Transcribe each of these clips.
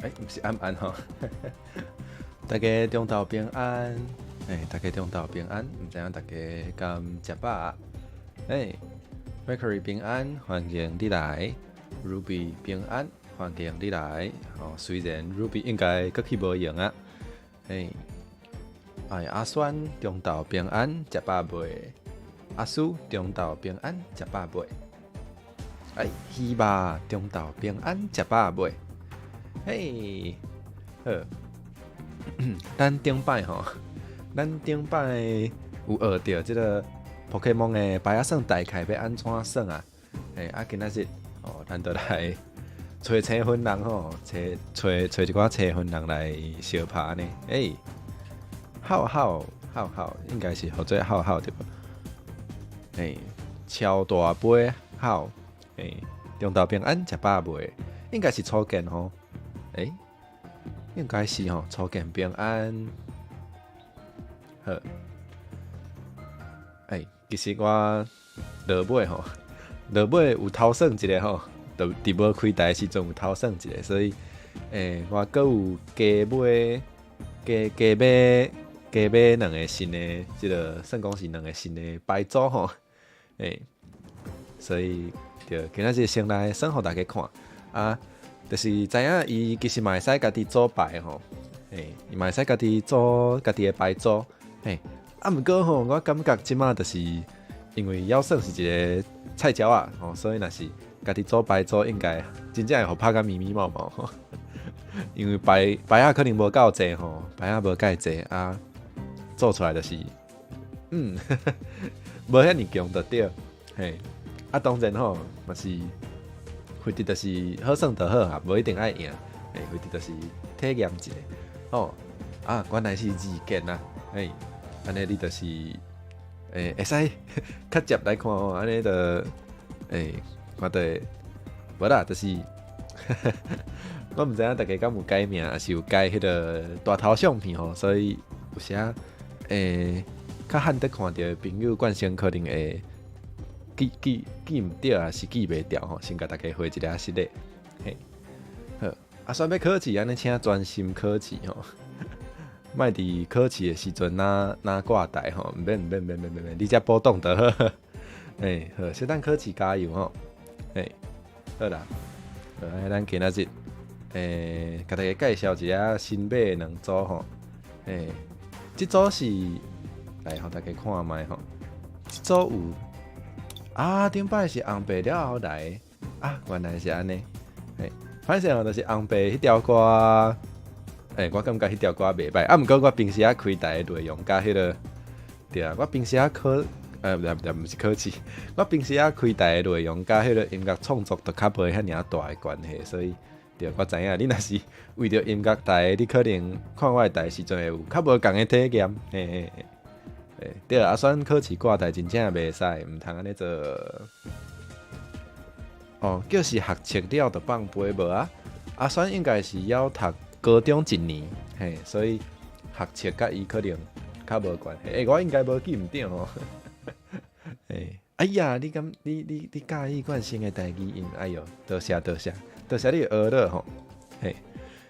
欸，毋是暗暗吼。大家中晝平安，欸，大家中晝平安，毋知影大家敢食飽？欸，Mercury 平安，歡迎你來；Ruby 平安，歡迎你來。哦，雖然 Ruby 應該閣去無閒啊。欸，哎，阿酸中晝平安，食飽未？阿蘇中晝平安，食飽未？哎，希巴中晝平安，食飽未？嘿，好，咱頂擺吼，咱頂擺有學著這个 Pokemon 的牌仔耍大概欲按怎耍啊？嘿，啊，今仔日哦，咱就來揣青雲人吼，揣揣揣一寡青雲人來相拍呢。欸，好好好好，應該是號做好好對無？欸，超大杯好，欸，中晝平安，食飽未？應該是初見吼。欸，應該是吼，初見平安。好，欸，其實我落尾吼，落尾有偷算一下吼，就佇無開台的時陣有偷算一下，所以，欸，我閣有加買加加買加買兩个新的，這个算講是兩个新的牌組吼，欸，所以就今仔日先來耍予大家看啊。就是知影伊其實嘛會使家己組牌吼，欸，伊嘛會使家己組家己的牌組，嘿，啊，毋過吼，我感覺這馬就是因為要算是一个菜鳥仔，吼，所以若是家己組牌組，應該真正會予拍甲咪咪毛毛吼，因為牌牌仔可能無夠濟吼，牌仔無夠濟啊，做出來就是，無遐爾強就對，嘿，啊，當然吼，嘛是。反正就是好耍就好啊，無一定愛贏。欸，反正就是體驗一下。吼，啊，原來是二鍵啊，欸，按呢你就是，欸，會使較接來看吼，按呢就，欸，看著，無啦，就是，我毋知影大家敢有改名，抑是有改彼个大頭相片吼，所以有時欸，較罕得看著的朋友，慣性可能會記記記毋著，抑是記袂牢吼，先共大家回一下失禮，嘿，好，啊，煞欲考試，按呢請專心考試吼，莫佇考試的時陣若若掛台吼，毋免毋免免免免免，你才補檔就好，欸，好，小等考試加油吼，欸，好啦，好，咱今仔日，欸，共大家介紹一下新買的兩組吼，欸，這組是來予大家看覓吼，這組有。啊，頂擺是紅白了後來啊，原來是按呢。嘿，反正就是紅白彼條歌，欸，我感覺彼條歌袂䆀。啊，毋過我平時仔開台的內容佮彼个，對啊，我平時仔考，毋對，毋是考試，我平時仔開台的內容佮彼个音樂創作都較無遐爾大的關係，所以對，我知影你若是為著音樂台，你可能看我的台時陣會有較無仝的體驗，嘿嘿嘿。欸，對啊，選考試掛台真正袂使，毋通按呢做。哦，叫是學測了就放飛無啊？阿選應該是猶讀高中一年，嘿，所以學測佮伊可能較無關係。欸，我應該無記毋著吼。欸，哎呀，你敢你你你佮意冠星的台語音？哎喲，多謝多謝多謝你學了吼。嘿，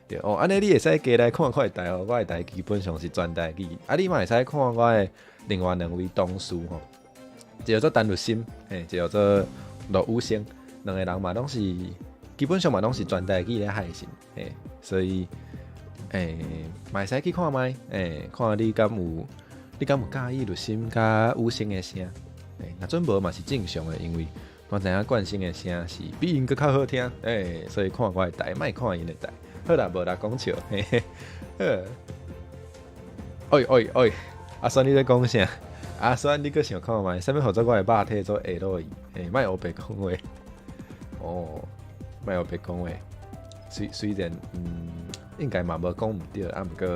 對哦，按呢你會使加來看看台哦，我的台基本上是全台語，啊，你嘛會使看我的另外兩位同事吼，一个做陳律心，嘿，一个做陸宇生，兩个人嘛攏是基本上嘛攏是全台語咧配信，嘿，所以欸，嘛會使去看覓，欸，看你敢有佮意律心佮宇生的聲，欸，若準無嘛是正常的，因為我知影冠星的聲是比𪜶閣較好聽，欸，所以看我的台，莫看𪜶的台。好啦，無啦，講笑，嘿嘿，好。哎哎哎，阿酸你咧講啥？阿酸你閣想看覓？啥物號做我的肉體做下落去？欸，莫烏白講話。哦，莫烏白講話。雖雖然，應該嘛無講毋對，啊，毋過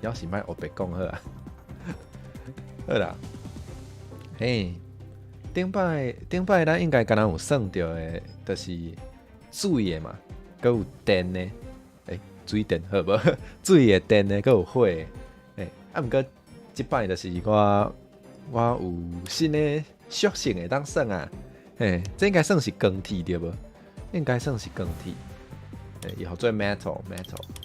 猶是莫烏白講好啊。好啦，嘿，頂擺頂擺咱應該敢若有算著的，就是水的嘛，閣有電的，欸，水電好無？水的、電的，閣有火的，欸，啊，毋過這擺就是我我有新的屬性會當算啊，嘿，這應該算是鋼鐵對無？應該算是鋼鐵。伊號做 metal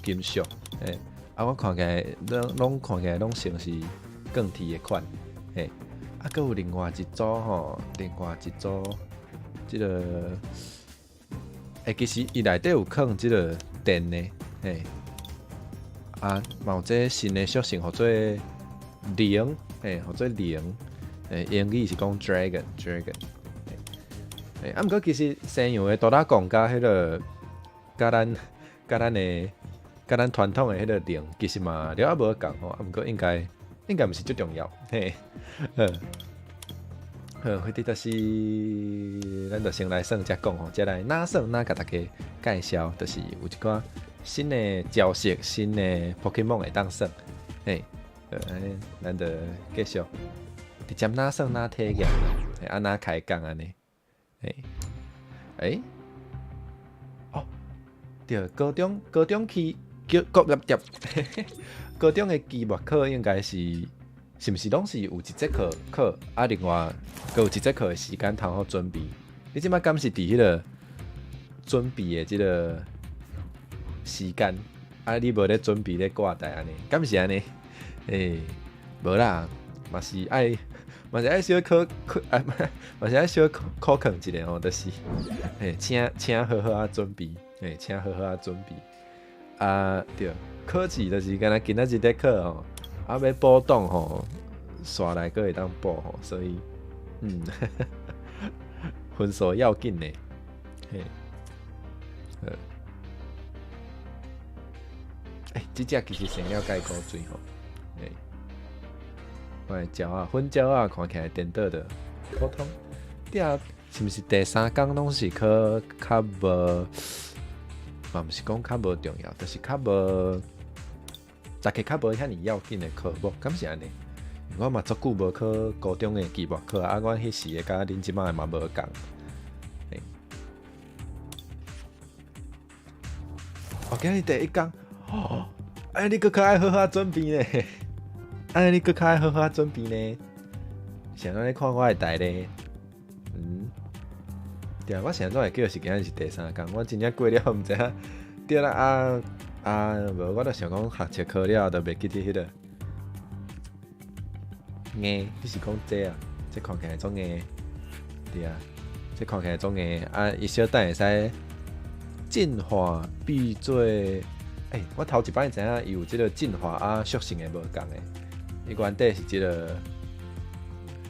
金屬，欸，啊，我看起來攏攏看起來攏像是鋼鐵的款，嘿，啊，閣有另外一組吼，另外一組這个，欸，其實伊內底有囥這个電的，嘿，啊，嘛有這新的屬性，號做龍，嘿，號做龍，欸，英語是講 dragon，dragon，欸，啊，毋過其實西洋的哆啦蠓佮彼个，佮咱佮咱的佮咱傳統的彼个龍，其實嘛了仔無仝吼，啊，毋過應該應該毋是最重要，嘿，好，好，反正就是，咱就先來算才講吼，再來哪算哪共大家介紹，就是有一寡新的招式、新的 Pokemon 會當耍，嘿，好，按呢咱就繼續直接哪算哪體驗，啊哪開講按呢，嘿，欸，哦，對，高中高中期叫國立業，高中的期末考應該是，是毋是攏是有一節課考，啊，另外閣有一節課的時間通好準備？你這擺敢是佇彼个準備的這个時間？啊，你無咧準備咧掛台按呢？敢是按呢？欸，無啦，嘛是愛，嘛是愛小考考，啊，嘛是愛小考考考一下吼，就是，欸，請請好好仔準備，欸，請好好仔準備。啊，對，考試就是敢若今仔日咧考吼，啊，欲補檔吼，煞來閣會當補吼，所以，分數要緊呢，嘿，好。欸，這隻其實生了蓋古錐吼，欸，我的鳥仔，粉鳥仔看起來顛倒的普通。對啊，是毋是第三工攏是考較無，嘛毋是講較無重要，就是較無，逐個較無遐爾要緊的科目，敢是按呢？我嘛足久無考高中的期末考啊，阮彼時的佮恁這擺的嘛無仝。欸，哦，今日第一工，哦，哎，你閣較愛好好準備呢？哎，你閣較愛好好準備呢？是按怎咧看我的台咧？對啊，我是按怎會記得是今日是第三工，我真正過了毋知影。對啦，啊啊，無，我就想講學測考了，就袂記得彼个。硬，你是講這啊？這看起來足硬，對啊，這看起來足硬啊！伊小等會使進化變做，欸，我頭一擺知影伊有這个進化啊屬性的無仝的，伊原底是這个，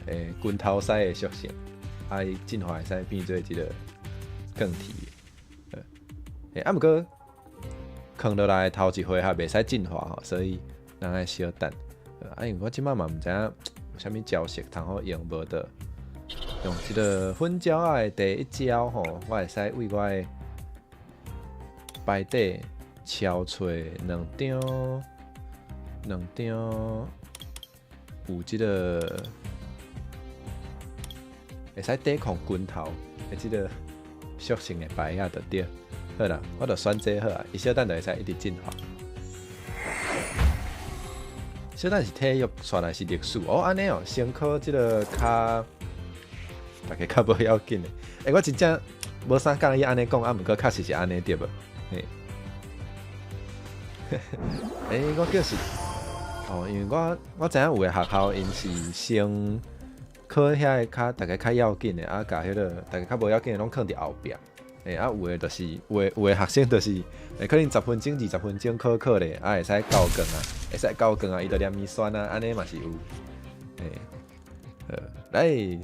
欸，拳頭師的屬性，啊，伊進化會使變做這个鋼鐵的，欸，啊，毋過囥落來頭一回合袂使進化吼，所以咱愛小等。啊，因為我這擺嘛毋知影有啥物招式通好用無的，用這个粉鳥仔的第一招吼，我會使為我的牌底敲出兩張，兩張有這个會使抵抗拳頭的這个屬性的牌仔就對。好啦，我就選這好啊，伊小等就會使一直進化。小等是體育，煞來是歷史哦，按呢哦，先考這个較，大家較無要緊的。欸，我真正無啥佮意按呢講，啊，毋過確實是按呢對無？嘿，欸，我叫是，哦，因為我我知影有的學校𪜶是先考遐个較大家較要緊的，啊，共彼个大家較無要緊的攏囥佇後壁。欸，啊，有的就是有的有的學生就是，欸，可能十分鐘、二十分鐘考考咧，啊，會使夠光啊，會使夠光啊，伊就連伊選啊，按呢嘛是有。欸，好，來，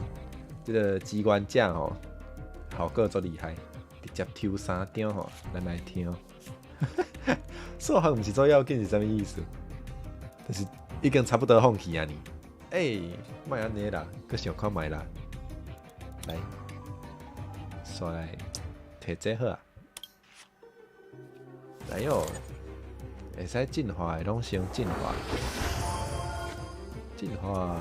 這个機關將吼，效果足厲害，直接抽三張吼，咱來聽。數學毋是做要緊是啥物意思？就是已經差不多放棄啊你。欸，莫按呢啦，閣想看覓啦。來，煞來摕這好啊。來喲，會使進化的攏先進化。進化。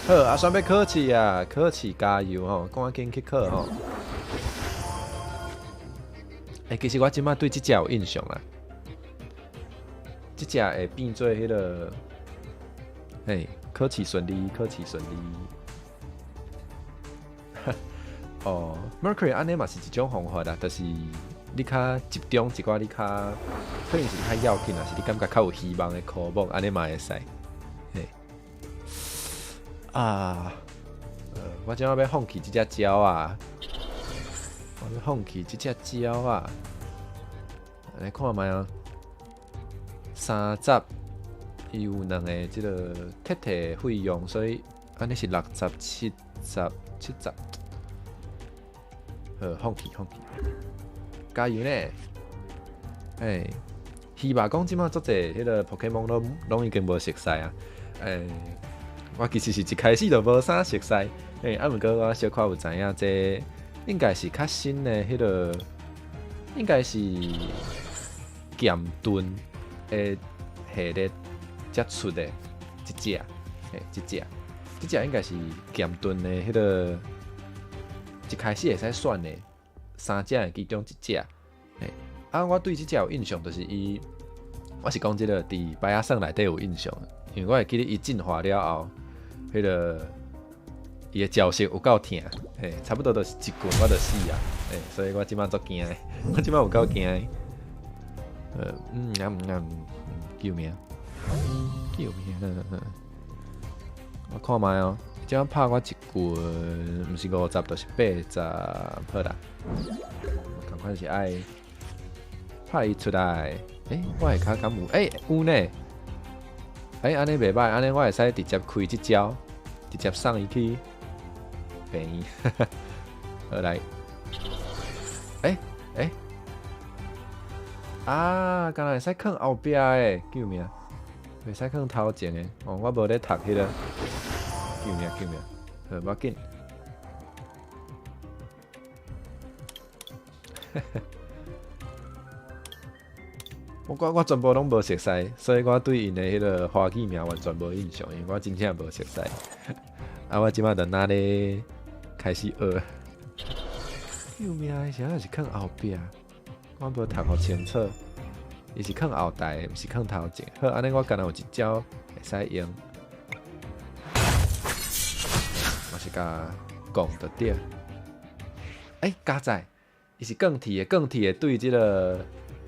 好，啊，選欲考試啊，考試加油吼，趕緊去考吼。欸，其實我這擺對這隻有印象啊。這隻會變做彼个，嘿，考試順利，考試順利。哦，Mercury 按呢嘛是一種方法啦，就是你較集中一寡，你較可能是較要緊，抑是你感覺較有希望的科目，按呢嘛會使。嘿，啊，我這擺欲放棄這隻鳥仔，我欲放棄這隻鳥仔，來看覓啊，30，伊有兩个這个撤退費用，所以按呢是60、70、70。好，放棄，放棄，加油呢！欸，希望講這擺足濟彼个 Pokemon 攏已經無熟似啊。欸，我其實是一開始就無啥熟似，欸，啊，毋過我小可有知影，這應該是較新的彼个，應該是劍盾的系列才出的這隻，嘿，這隻，這隻應該是劍盾的彼个。一開始會使選的三隻的其中一隻，嘿，啊，我對這隻有印象，就是伊，我是講這个佇牌仔耍內底有印象，因為我會記得伊進化了後，彼个伊的招式有夠疼，嘿，差不多就是一棍我就死啊，嘿，所以我這擺足驚的，我這擺有夠驚的，救命，救命，我看覓哦。這樣拍我一棍，毋是50，就是80，好啦。仝款是愛拍伊出來。欸，我下跤敢有？欸，有呢。欸，按呢袂䆀，按呢我會使直接開這招，直接送伊去病院。好來。欸欸。啊，敢若會使囥後壁的，救命！袂使囥頭前的，哦，我無咧讀彼个。救命！救命！好，無要緊。我全部攏無熟似，所以我對𪜶的彼个花語名完全無印象，因為我真正無熟似。啊，我這擺就若咧開始學。救命！啥是囥後壁？我無讀予清楚。伊是囥後台，毋是囥頭前。好，按呢我敢若有一招會使用。我是共講就對。欸，加載，伊是鋼鐵的，鋼鐵的對這个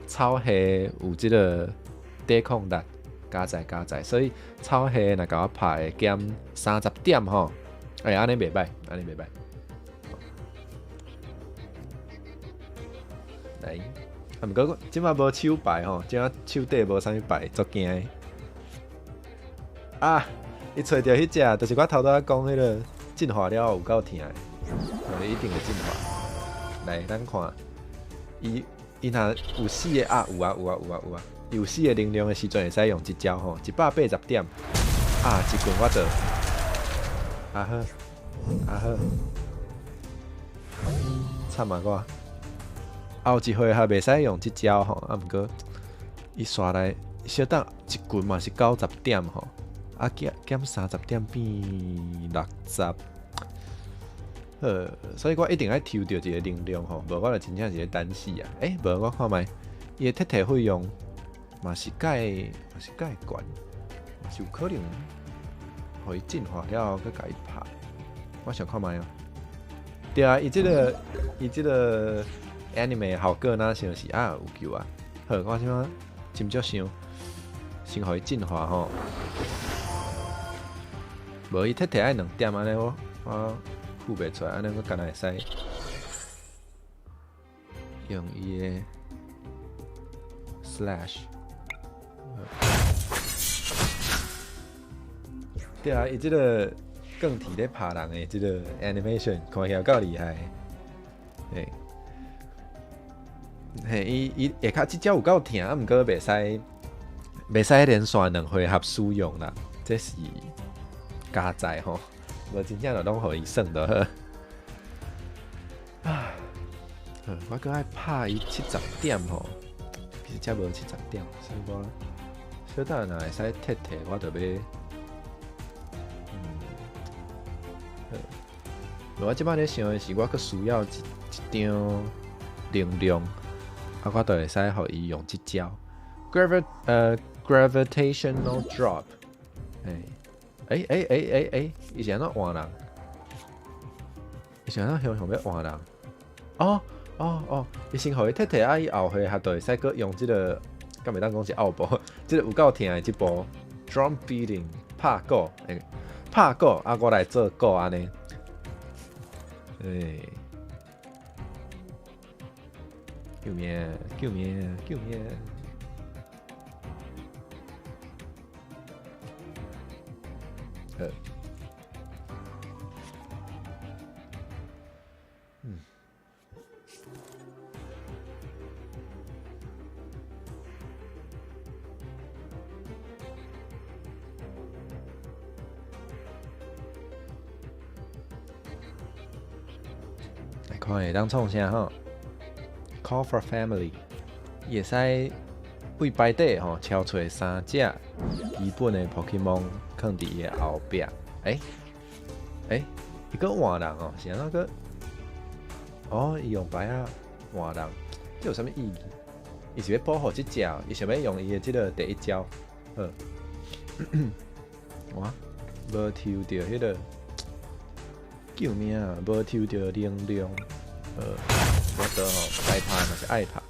草系有這个抵抗力，加載加載，所以草系若共我拍會減30點吼。欸，按呢袂䆀，按呢袂䆀。來，啊，毋過這擺無手牌吼，這擺手底無啥物牌，足驚的。啊！伊揣著彼隻，就是我頭拄仔講彼个進化了後有夠疼的，伊一定會進化。來，咱看，伊若有四个啊，有啊有啊有啊有啊，有四个能量的時陣會使用一招吼，180點，啊，一棍我就，啊好，啊好，慘啊我，後一回合袂使用這招吼，啊毋過，伊煞來小等一棍嘛是90點吼。啊，減30點變60，好，所以我一定愛抽著一个能量吼，無我就真正是咧等死啊！欸，無我看覓，伊的撤退費用嘛是蓋懸，嘛是有可能，予伊進化了後閣共伊拍。我想看覓哦。對啊，伊這个 anime 效果若像是啊有救啊。好，我這擺真少想，先予伊進化吼。無伊撤退愛2點按呢，我付袂出來，按呢我敢若會使用伊的 slash。對啊，伊這个鋼鐵咧拍人的這个 animation 看起來夠厲害。嘿，嘿，伊下跤這招有夠疼，啊，毋過袂使連續兩回合使用啦，這是加載吼，無真正就攏予伊耍就好。啊，我閣愛拍伊70點吼，其實才無七十點，所以我小等若會使撤退，我就欲，好。我這擺咧想的是，我閣需要一張能量，啊，我就會使予伊用這招，gravitational drop，欸。欸欸欸欸欸，伊是按怎換人？伊是按怎雄雄欲換人？哦哦哦，伊先予伊退退啊，伊後歲下就會使閣用這個，敢會當講是後步，這個有夠疼的這步 drum beating 拍鼓，欸，拍鼓啊，我來做鼓按呢，欸，救命！救命！救命！好。嗯。來看會當創啥吼？Call for family，伊會使對牌底吼抽出三隻基本的 Pokemon，囥佇伊的後壁。欸欸，伊閣換人哦，是按怎閣？哦，伊用牌仔換人，這有啥物意義？伊是欲保護這隻，伊想欲用伊的這个第一招。好，哇，無抽著彼个，救命啊！無抽著能量，無得吼，該拍嘛是愛拍。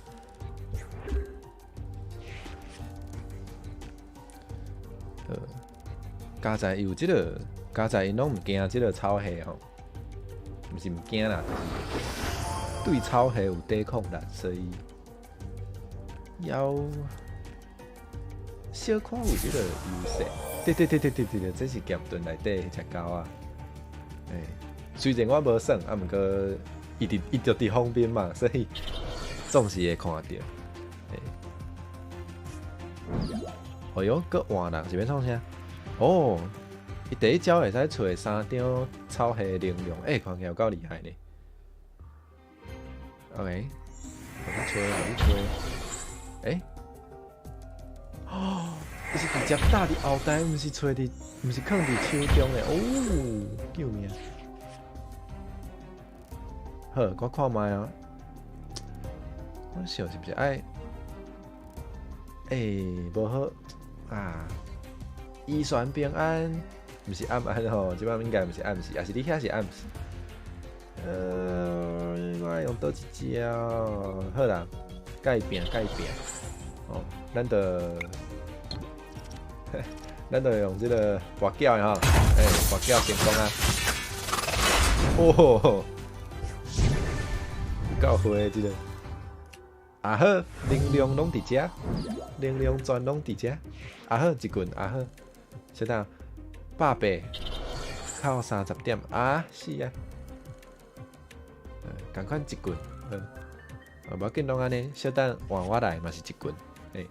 佳哉有這个，佳哉𪜶攏毋驚這个草系吼，毋是毋驚啦，就是對草系有抵抗力，所以要小可有這个優勢。對對對對對對對，這是劍盾內底彼隻狗仔。欸，雖然我無耍，啊，毋過伊佇伊就佇風邊嘛，所以總是會看著。欸，哎喲，閣換人是欲創啥？哦，伊第一招會使揣三張草系能量，欸，看起來有夠厲害呢。OK，予你揣，予你揣。欸，哦，伊是直接搭佇後台，毋是揣佇，毋是囥佇手中的。哦，救命！好，我看覓啊。我想是毋是愛？欸，無好啊！依璇平安，毋是暗暗吼，這擺應該毋是暗時，抑是你遐是暗時？我愛用佗一招？好啦，共伊拚，共伊拚。哦，咱就用這个跋筊的吼，欸，跋筊成功啊！哦，有夠花的這个。啊好，能量攏佇遮，能量全攏佇遮。啊好，一棍啊好，小等180扣30點啊，是啊，仝款一棍，好，無要緊，攏按呢，小等換我來嘛是一棍，欸，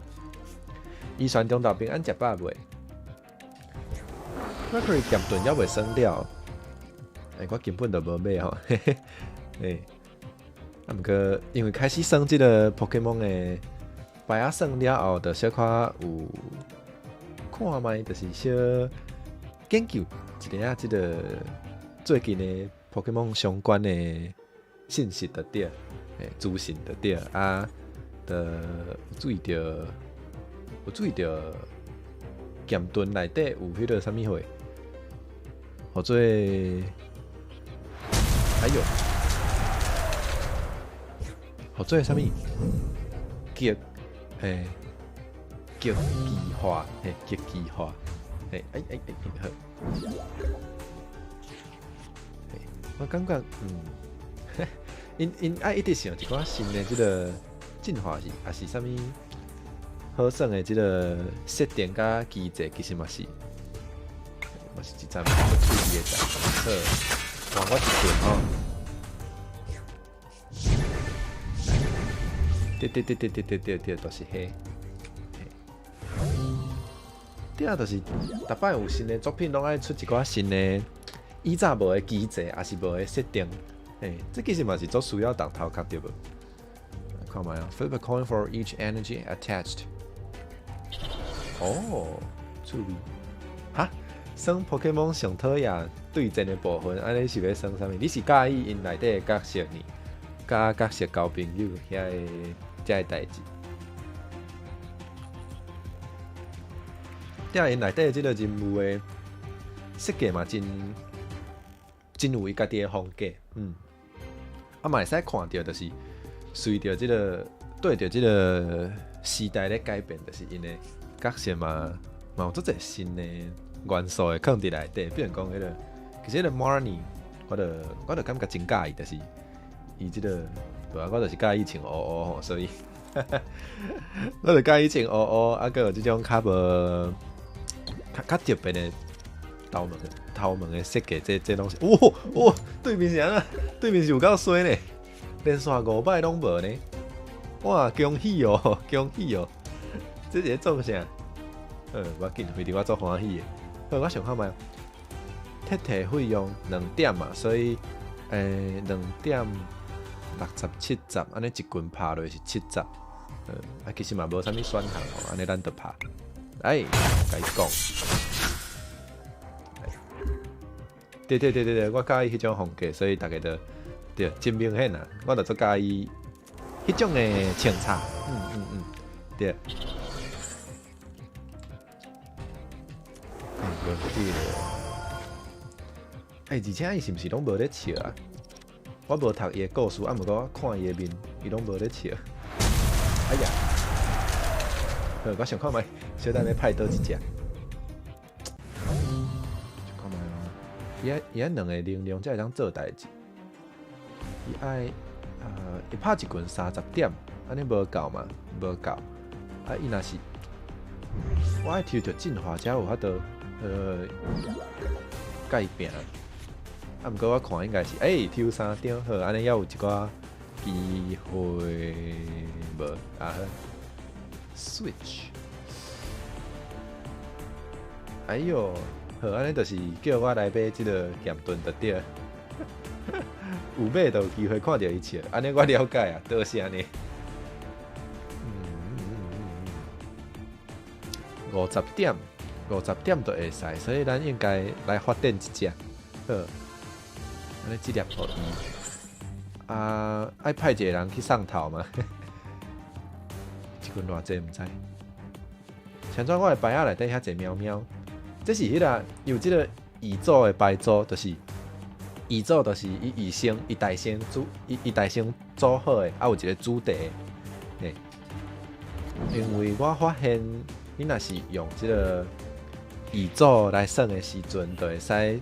依璇中晝平安食飽未？我可以劍盾猶未耍了，欸，我根本就無買吼，嘿嘿，欸。啊，毋過因為開始耍這个 Pokemon 的牌仔耍了後，就小可有看覓，就是小研究一下這个最近的 Pokemon 相關的信息就對，欸，資訊就對，啊，就有注意著劍盾內底有彼个啥物貨，號做，哎喲！號做啥物？極嘿，極技化，嘿，極技化，嘿，哎哎哎，好。嘿，我感覺，𪜶愛一直想一寡新的這个進化是，抑是啥物好耍的這个設定佮機制，其實嘛是一桩足趣味的代誌。好，換我一棍吼。對對對對對對對對，就是彼。對啊，就是逐擺有新的作品，攏愛出一寡新的以前無的機制，抑是無的設定。欸，這其實嘛是足需要動頭殼對無？看覓啊，Flip a coin for each energy attached。哦，趣味。哈，耍 Pokemon 上討厭對戰的部分，按呢是欲耍啥物？你是佮意𪜶內底的角色呢？佮角色交朋友遐个遮个代誌？對啊，𪜶內底這个人物的設計嘛，真真有伊家己的風格，啊嘛會使看著，就是隨著這个對著這个時代咧改變，就是𪜶的角色嘛，嘛有足濟新的元素會囥佇內底。比如講彼个，其實彼個 Marnie，我就感覺真佮意，就是伊這个，無啊，我就是佮意穿烏烏吼，所以我就佮意穿烏烏，啊，閣有這種較無較較特別的頭毛的設計，這攏是，哇哇，對面是按怎？對面是有夠衰呢，連續五擺攏無呢，哇，恭喜哦，恭喜哦！這是咧創啥？無要緊，反正我足歡喜的。好，我想看覓，撤退費用2點嘛，所以2點6070，按呢一群拍落是70。啊，其實嘛無啥物選項吼，按呢咱就拍。哎，共伊講。對對對對對，我佮意彼種風格，所以大家就對真明顯啊，我就足佮意彼種的穿插。對。無對。欸，而且伊是毋是攏無咧笑啊？我無讀伊的故事，啊，毋過我看伊的面，伊攏無咧笑。哎呀！好，我想看覓，小等欲派佗一隻。想看覓哦。伊遐兩個能量才會當做代誌。伊愛，伊拍一群30點，按呢無夠嘛？無夠。啊，伊若是，我愛抽著進化才有法度，共伊拚。啊，毋過我看應該是，欸，抽三張，好，按呢猶有一寡機會無？啊好，Switch。哎喲，好，按呢就是叫我來買這个劍盾就對。有買就有機會看著伊笑，按呢我了解啊，多謝呢。50點，50點就會使，所以咱應該來發展一隻。好，按呢這粒予伊。啊，愛派一个人去送頭嗎？一群偌濟毋知。像怎我的牌仔內底遐濟喵喵，這是彼个有這个遺囑的牌組，就是遺囑，就是伊預先伊代先組伊代先組好的，啊有一个主題。嘿，因為我發現你若是用這个遺囑來算的時陣，就會使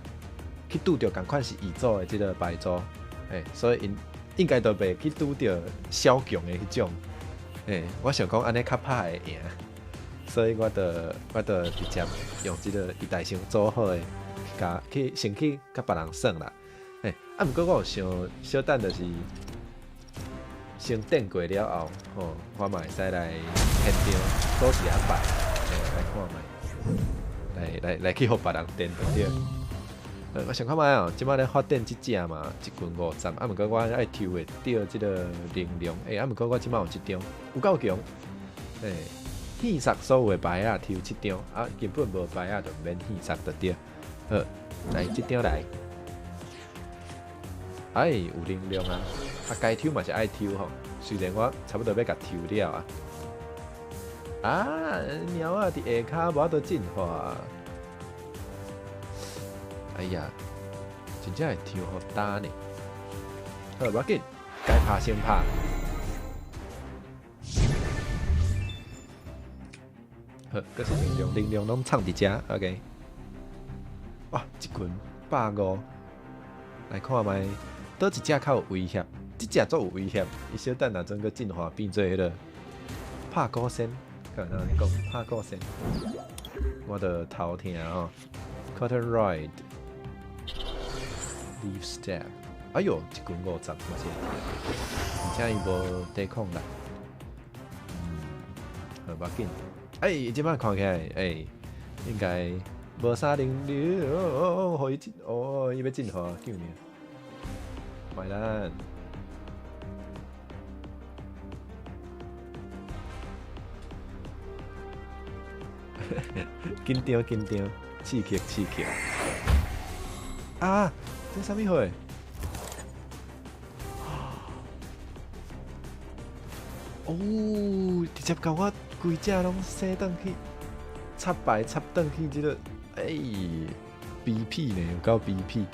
去拄著仝款是遺囑的這个牌組，嘿，所以𪜶應該都袂去拄著小強的彼種，嘿，我想講按呢較拍會贏，所以我就直接用這个伊代先組好的，共去先去共別人算啦，嘿，啊，毋過我有想小等就是先電過了後，吼，我嘛會使來現場組一下牌，嘿，來看覓，來去予別人電就對。我想看覓哦，這擺咧發展這隻嘛，一群50，啊，毋過我愛抽會著這个能量，欸，啊，毋過我這擺有這張，有夠強，欸，戲殺所有的牌仔抽七張，啊，根本無牌仔就毋免戲殺就對。好，來這張來，哎，有能量啊，啊，該抽嘛是愛抽吼，雖然我差不多欲共抽了啊，啊，貓仔佇下跤無法度進化。哎呀，真正會抽予焦呢！好，無要緊，該拍先拍。好，閣是能量，能量攏藏佇遮，OK。哇，一群150，來看覓，佗一隻較有威脅？這隻足有威脅，伊小等若陣閣進化變做彼个拍鼓仙，敢有按呢講拍鼓仙，我著頭疼吼。Cotton Ride。Leaf Step，哎喲，一群50嘛是會疼，而且伊無抵抗力。好，無要緊。哎，這擺看起來，哎，應該無啥能力哦，予伊進，哦，伊欲進化，救命！買單。緊張緊張，刺激刺激。啊！這啥物貨？哦，直接共我規隻攏洗轉去，插牌插轉去這个，欸，BP 呢？有夠 BP，BP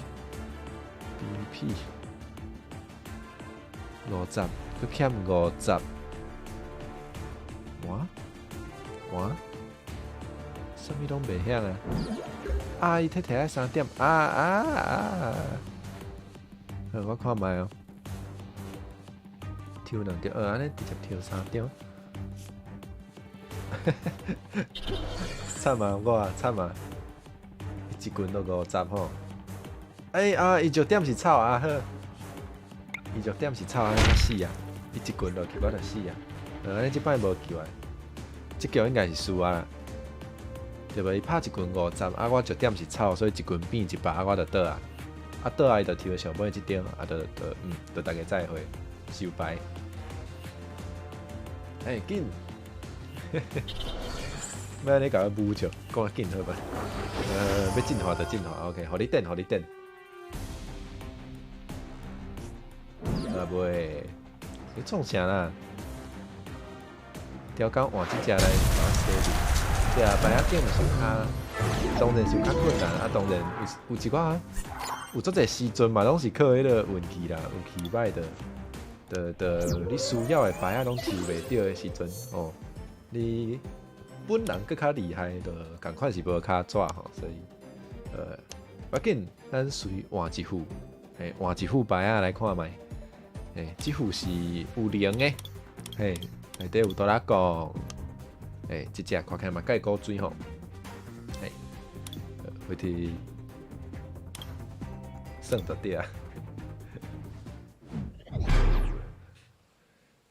50，閣欠50，哇哇，啥物攏袂曉啊！啊，伊摕摕愛3點，啊啊啊！好，我看覓哦，抽兩張，按呢直接抽三張。慘啊，我啊慘啊！一群都50吼。欸啊！伊石點是草啊好，伊石點是草，按呢我死啊！伊一棍落去我就死啊！按呢這擺無救啊！這局應該是輸啊！對無？伊拍一棍五十，啊我石點是草，所以一棍變100，啊我就倒啊！啊倒啊，伊就抽上尾這張，啊就就嗯，就大家再會，收牌。欸，緊！欲按呢共我侮笑，講較緊好無？欲進化就進化，OK，予你等，予你等。啊袂，你創啥啦？刁工換這隻來共我洗掉。對啊，牌仔頂是有較，當然是有較困難啊。當然有有一寡，有足濟時陣嘛，攏是靠彼个運氣啦，運氣歹的，的的，你需要的牌仔攏抽袂著的時陣哦，你本人閣較厲害，就仝款是無跤紙吼，所以無要緊，咱隨換一副，嘿，換一副牌仔來看覓。嘿，這副是有靈的，嘿，內底有哆啦 A 欸，這隻看起來嘛蓋古錐吼，嘿，回去算就對啊。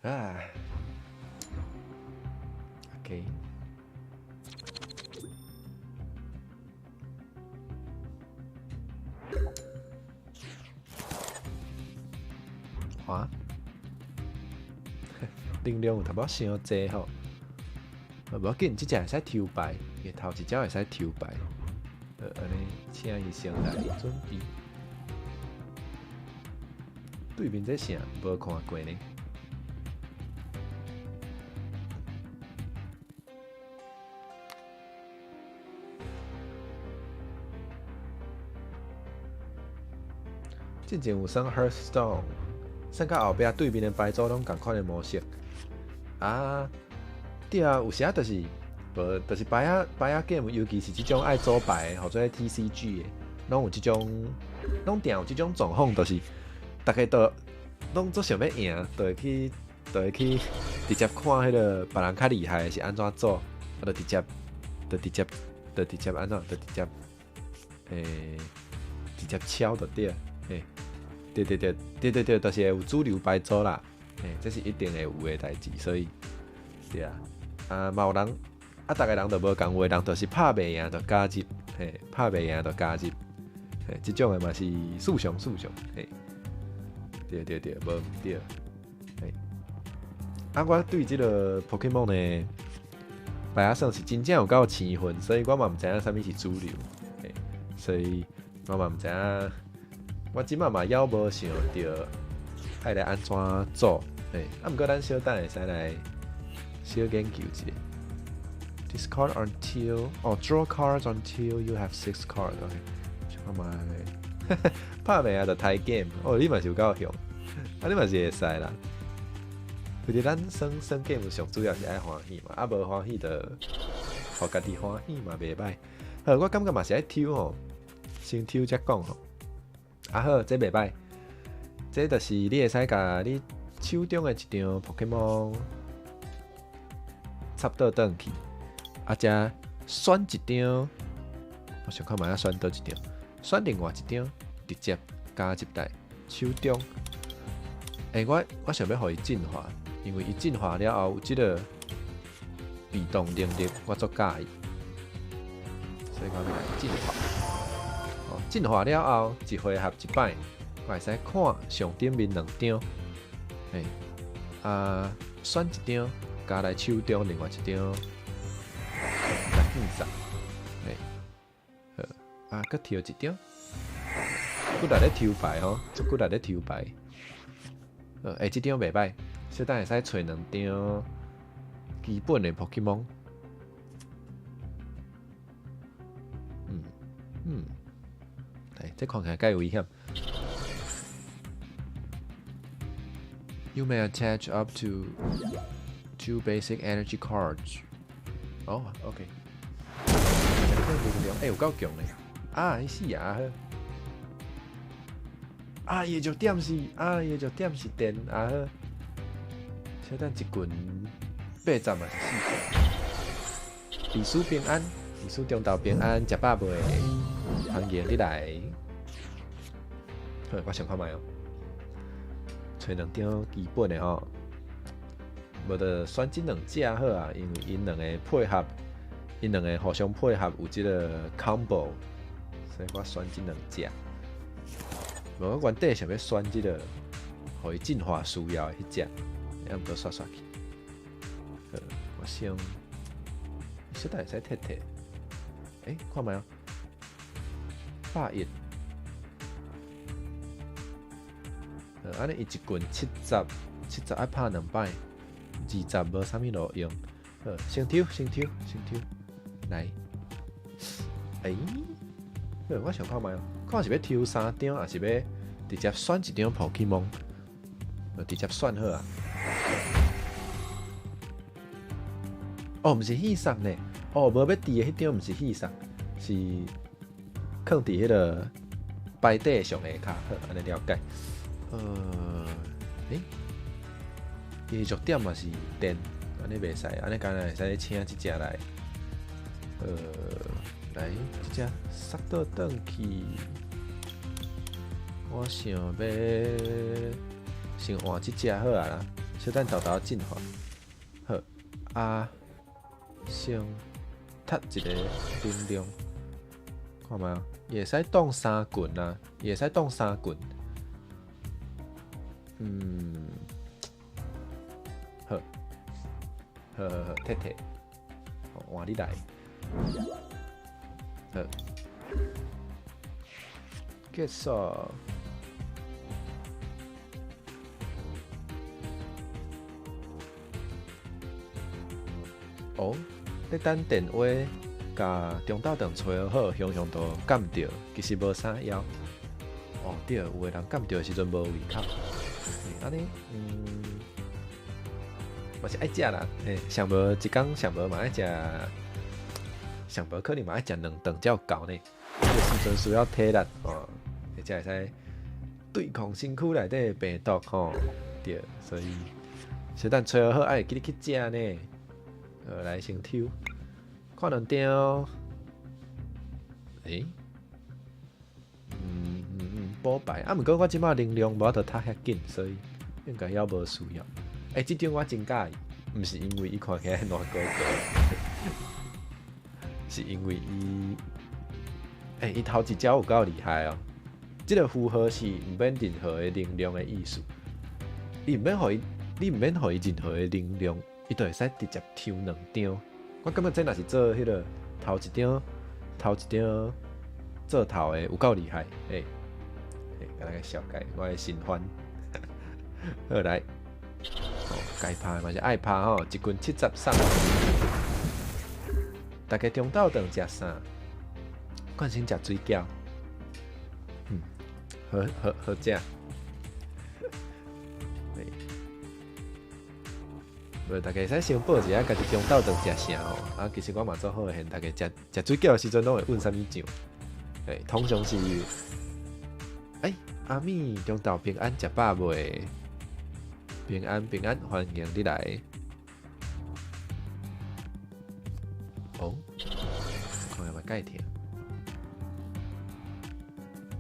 啊，OK。哇，能量有淡薄傷濟吼，無要緊，這隻會使抽牌，伊頭一隻會使抽牌，按呢，請伊先來準備。對面這啥無看過呢？進前有耍 Hearthstone，耍到後壁對面的牌組攏仝款的模式。啊，對啊，有時仔就是，無就是牌仔牌仔 game，尤其是這種愛組牌的，或者 TCG 的，攏有這種，攏定有這種狀況，就是逐家都攏足想欲贏，就會去直接看彼个別人較厲害的是按怎做，啊，就直接，就直接，就直接按怎，就直接，直接抄就對，嘿，對對對對對對，就是會有主流牌組啦。嘿，這是一定會有的代誌，所以，對啊，啊嘛有人，啊逐个人都無仝，有的人就是拍袂贏就加入，嘿，拍袂贏就加入，嘿，這種的嘛是輸上輸上，嘿，對對對，無毋對，嘿，啊我對這个 Pokemon 的牌仔算是真正有夠生分，所以我嘛毋知影啥物是主流，嘿，所以我嘛毋知影，我這擺嘛猶無想著愛來按怎做。嘿，啊，毋過咱小等會使來小研究一下。Discard until 哦，draw cards until you have six cards. OK，看覓，拍袂贏就刣 game。哦，你嘛是有夠凶，啊，你嘛是會使啦。其實咱耍耍 game 上主要是愛歡喜嘛，啊無歡喜就予家己歡喜嘛袂歹。好，我感覺嘛是愛抽吼，先抽才講吼。啊好，這袂歹，這就是你會使共你手中的一張 Pokemon 插倒轉去，啊，才選一張，我想看覓仔選佗一張，選另外一張，直接加入來手中。欸，我想欲予伊進化，因為伊進化了後有這个被動能力，我足佮意，所以我欲來進化。哦，進化了後，一回合一擺，我會使看上頂面兩張。嘿，啊，選一張加來手中，另外一張來變殺。嘿，好，啊，閣抽一張，骨力咧抽牌吼，足骨力咧抽牌。欸，這張袂歹，小等會使揣兩張基本的 Pokemon。嗯嗯，欸，這看起來蓋危險。You may attach up to two basic energy cards. 哦，OK。能量，欸，有夠強咧！啊，伊死啊！啊，伊的弱點是，啊，伊的弱點是電啊！小等一棍80嘛是40。李叔平安，李叔中晝平安，食飽未？歡迎你來。好，我想看覓哦。揣兩張基本的吼，無就選這兩隻好啊，因為𪜶兩個配合，𪜶兩個互相配合有這個 combo，所以我選這兩隻。無，我原底想欲選這個，予伊進化需要的彼隻，啊，毋過煞煞去。好，我先，小等會使退退。欸，看覓哦，110。按呢伊一棍70，70愛拍兩擺，20無啥物路用。好，先抽，先抽，先抽，來。欸，好，我想看覓哦，看是欲抽三張，抑是欲直接選一張 Pokémon？直接選好啊。哦，毋是戲送呢，哦，無欲挃的彼張毋是戲送，是囥佇彼個牌底上下跤，好，按呢了解。欸，伊弱點嘛是電，按呢袂使，按呢敢若會使請這隻來，來，這隻殺倒轉去，我想欲先換這隻好啊啦，小等豆豆進化，好，啊，先踢一個能量，看覓啊，伊會使擋三棍啊，伊會使擋三棍。好，好好好，退退，換你來，好，結束。哦，咧等電話共中晝頓揣好，雄雄都感著，其實無啥枵。哦，對，有的人感著的時陣無胃口。按呢，嘛是愛食啦，欸，上無一工上無嘛愛食，上無可能嘛愛食兩頓才有夠呢。這個時陣需要體力哦，才會使對抗身軀內底的病毒吼。對，所以小等揣好，愛會記得去食呢。來先抽，看兩張，欸？補牌啊！毋過我這擺能量無法度讀遐緊，所以應該猶無需要。欸，這張我真佮意，毋是因為伊看起來爛糊糊，是因為伊，欸，伊頭一招有夠厲害哦！這個符號是毋免任何的能量的意思，伊毋免予伊，你毋免予伊任何的能量，伊就會使直接抽兩張。我感覺這若是做彼個頭一張，頭一張做頭的有夠厲害，欸。共大家紹介我的新歡，好來，哦，該拍嘛是愛拍吼，一棍70送，大家中晝頓食啥？慣先食水餃，好好好食。無，大家會使先報一下家己中晝頓食啥吼。啊，其實我嘛做好現，大家食食水餃的時陣攏會問啥物醬？欸，通常是。欸，阿米中晝平安，食飽未？平安平安，歡迎你來。哦，看下嘛蓋疼。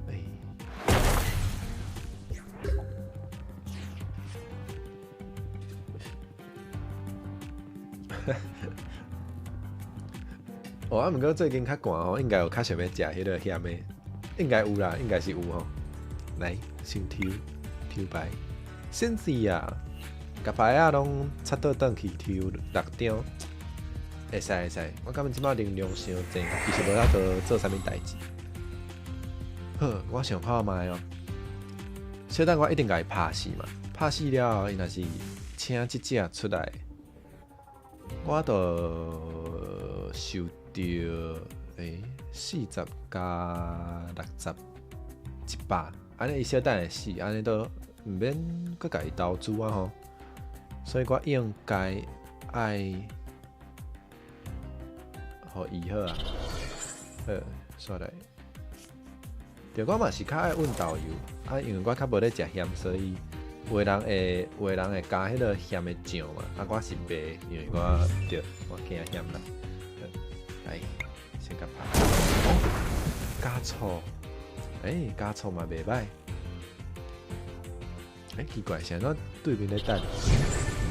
欸，哦，啊，毋過最近較寒吼，應該有較想欲食彼個鹹的，應該有啦，應該是有吼。來，先抽抽牌，Cynthia，共牌仔攏插倒轉去抽六張，會使會使。我感覺這擺能量傷濟，其實無法度做啥物代誌。好，我想看覓哦。小等我一定共伊拍死嘛，拍死了後，伊若是請這隻出來，我就受著欸40加60，100。按呢伊小等會死，按呢都毋免閣共伊投資啊吼，所以我應該愛予伊好啊。好，煞來。對，我嘛是較愛溫豆油，啊，因為我較無咧食鹹，所以有的人會加彼個鹹的醬嘛，啊，我是袂，因為我對，我驚鹹啦。來，先共拍。哦，加醋，欸，加醋嘛袂䆀。欸，奇怪，是按怎對面咧等？有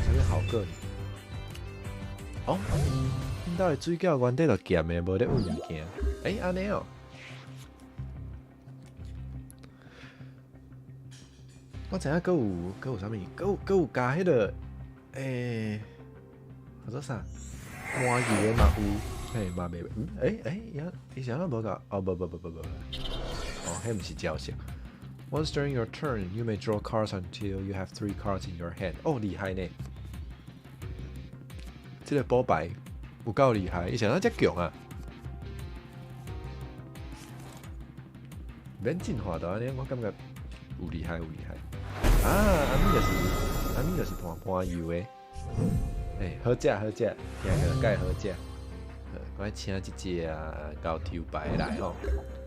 啥物效果呢？哦，𪜶兜的水餃原底就鹹的，無咧塭物件。欸，按呢哦。我知影閣有閣有啥物，閣有加彼個，欸，叫做啥？麻油的嘛有，嘿嘛袂，嗯，欸欸，伊是按怎無共？哦，無無無無無，哦，彼毋是招式。Once during your turn, you may draw cards until you have three cards in your hand. 哦，厲害呢！這个補牌有夠厲害，伊是按怎遮強啊？免進化到按呢，我感覺有厲害有厲害。啊，按呢就是盤盤油的，欸，好食好食，聽起來蓋好食。我愛請這隻猴抽牌來吼，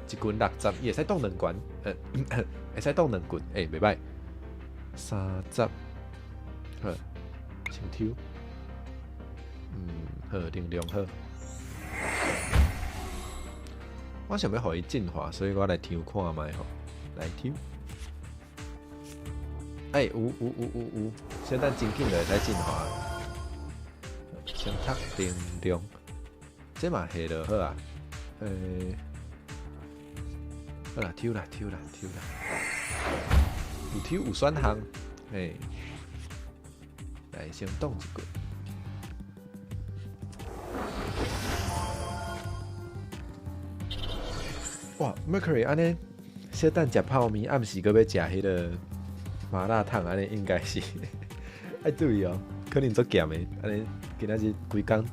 一棍60，伊會使擋兩拳，會使擋兩棍，欸，袂䆀。30，好，先抽，嗯，好，能量好。我想欲予伊進化，所以我來抽看覓吼，來抽。欸，有有有有有，小等真緊就會使進化。先讀能量，這嘛下就好啊。欸，好啦，抽啦抽啦抽啦，有抽有選項，欸，來先擋一棍。哇，Mercury 按呢，小等食泡麵，暗時閣欲食彼个麻辣燙，按呢應該是愛注意哦，可能足鹹的，按呢今仔日規工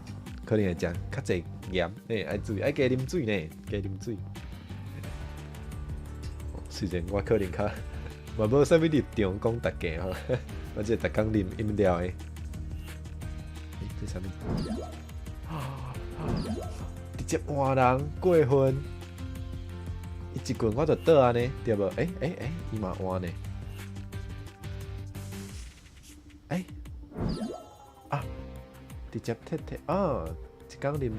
可能會食較濟鹽，嘿，愛注意，愛加啉水呢，加啉水。雖然我可能較嘛無啥物立場講逐家吼，我只逐工啉飲料的。欸，這啥物？直接換人過分。伊一棍我就倒按呢，對無？欸欸欸，伊嘛換呢。欸，啊，直接退退哦，一工啉，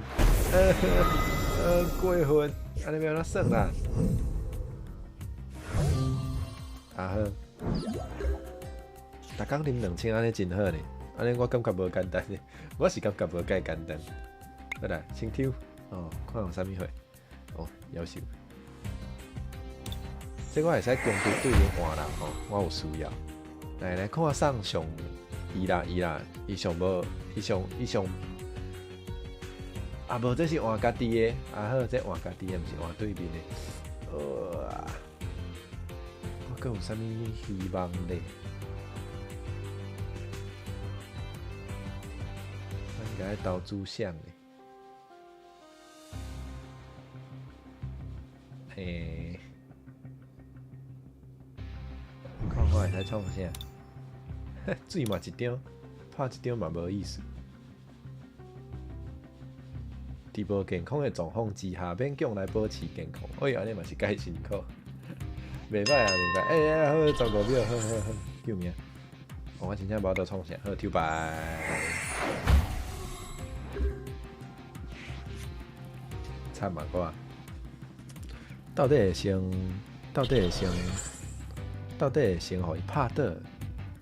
過分，按呢欲按怎算啦？啊好，逐工啉2000按呢真好呢，按呢我感覺無簡單呢，我是感覺無介簡單。好啦，先抽，哦，看有啥物貨，哦，夭壽。這我會使攻擊對面換人吼，我有需要。來來看送上伊啦伊啦，伊上無，伊上伊上，啊無，這是換家己的，啊好，這換家己的，毋是換對面的。我閣有啥物希望咧？我應該投資啥咧？欸。看我會使創啥？水嘛一張，拍一張嘛無意思。佇無健康的狀況之下，勉強來保持健康，哎呀，按呢嘛是蓋辛苦。袂䆀啊，袂䆀。欸欸，好，15秒，好好好，救命！我真正無法度創啥，好抽牌。慘啊我！到底會先？到底會先？到底會先予伊拍倒，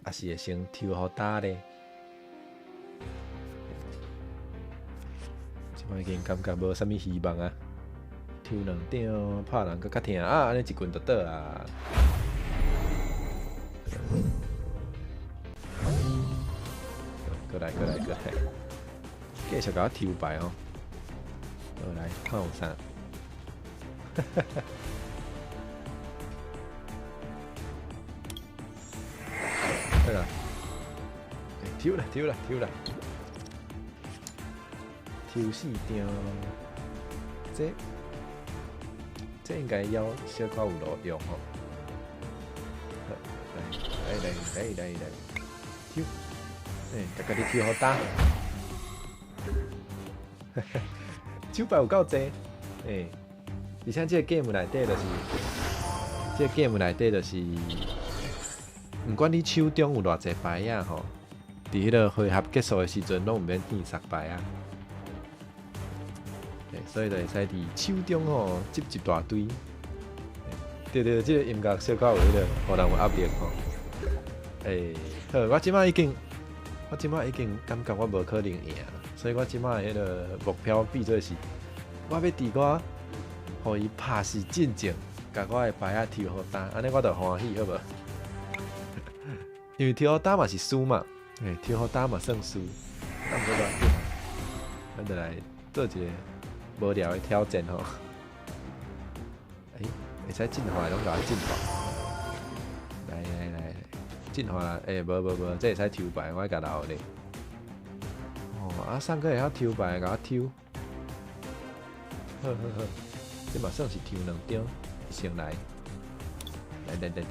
抑是會先抽予焦咧？這擺已經感覺無啥物希望啊！抽兩張，拍人閣較疼啊！按呢一棍就倒啊！過來過來過來，繼續共我抽牌哦！好來，看有啥？好啦，抽啦抽啦抽啦，抽四張，這這應該猶小可有路用吼。好，來，來來來來來，抽，欸，共家己抽予焦。手牌有夠濟，欸，而且這個 game 內底就是，這個 game 內底就是，毋管你手中有偌濟牌仔吼，佇彼個回合結束的時陣，攏毋免變捒牌仔。欸，所以就會使佇手中吼執一大堆。對對，這個音樂小可有彼個，予人有壓力吼。欸，好，我這擺已經感覺我無可能贏，所以我這擺彼個目標變做是，我欲佇我予伊拍死進前，共我的牌仔抽予焦，按呢我就歡喜，好無？因為抽予焦嘛是輸嘛，欸，抽予焦嘛算輸，啊毋過無要緊，咱就來做一個無聊的挑戰吼。欸，會使進化的攏共我進化，來來來，進化，欸，無無無，這會使抽牌，我愛共留咧。哦，啊，上個會曉抽牌，共我抽。好好好，這嘛算是抽兩張，先來。來來來來來來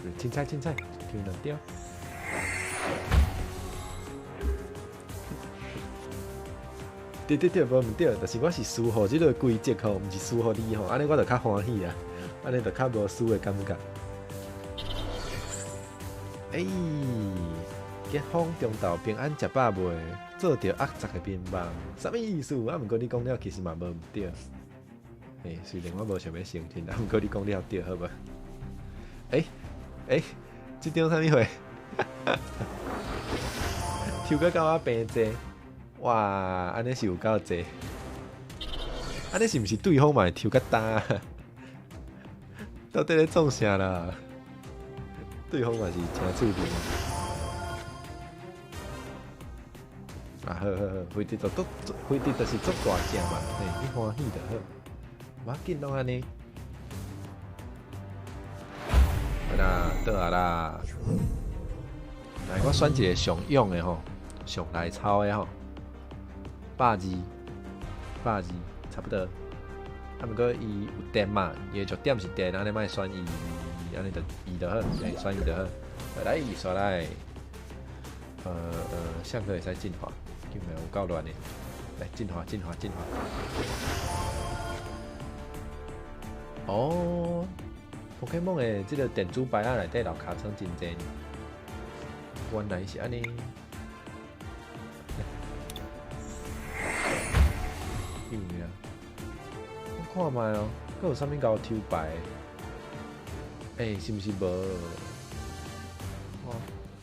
來，凊彩凊彩，抽兩張。對對對，無毋對，就是我是輸予這個規則吼，毋是輸予你吼，按呢我就較歡喜啊，按呢就較無輸的感覺。欸，結風中晝平安食飽未？做著惡雜的眠夢，啥物意思？啊，毋過你講了其實嘛無毋對。欸，雖然我無想欲承認，啊，毋過你講了對，好無？欸欸，這張啥物貨？抽閣較我平濟，哇！按呢是有夠濟。按呢是毋是對方嘛會抽較焦？到底咧創啥啦？對方嘛是誠趣味。啊，好好好，飛碟就足，飛碟就是足大隻嘛，嘿，你歡喜就好，無要緊，攏按呢。好啦，倒啊啦。來，我選一個上勇的吼，上來操的吼，120，120，差不多。啊，毋過伊有電嘛，伊的弱點是電，按呢莫選伊，按呢就伊就好，欸，選伊就好。來，煞來。相閣會使進化，有沒有夠亂的？來進化，進化，進化。哦，Pokemon 的這個電子牌仔內底留尻川真濟，原來是按呢。有影？我看覓哦，閣有啥物共我抽牌？欸，是毋是無？哦，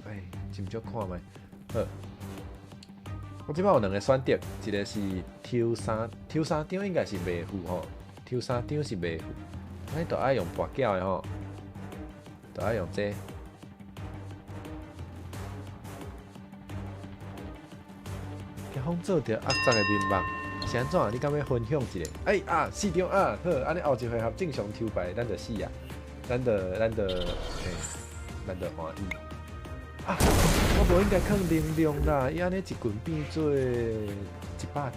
欸，斟酌看覓。好，我這擺有兩個選擇，一個是抽三，抽三張應該是袂赴吼，抽三張是袂赴，按呢就愛用跋筊的吼，就愛用這個。結風做著惡雜的眠夢，是按怎？你敢欲分享一下？欸啊，四張啊，好，按呢後一回合正常抽牌，咱就死啊，咱就，欸，咱就歡喜。啊，我無應該囥能量啦，伊按呢一棍變做100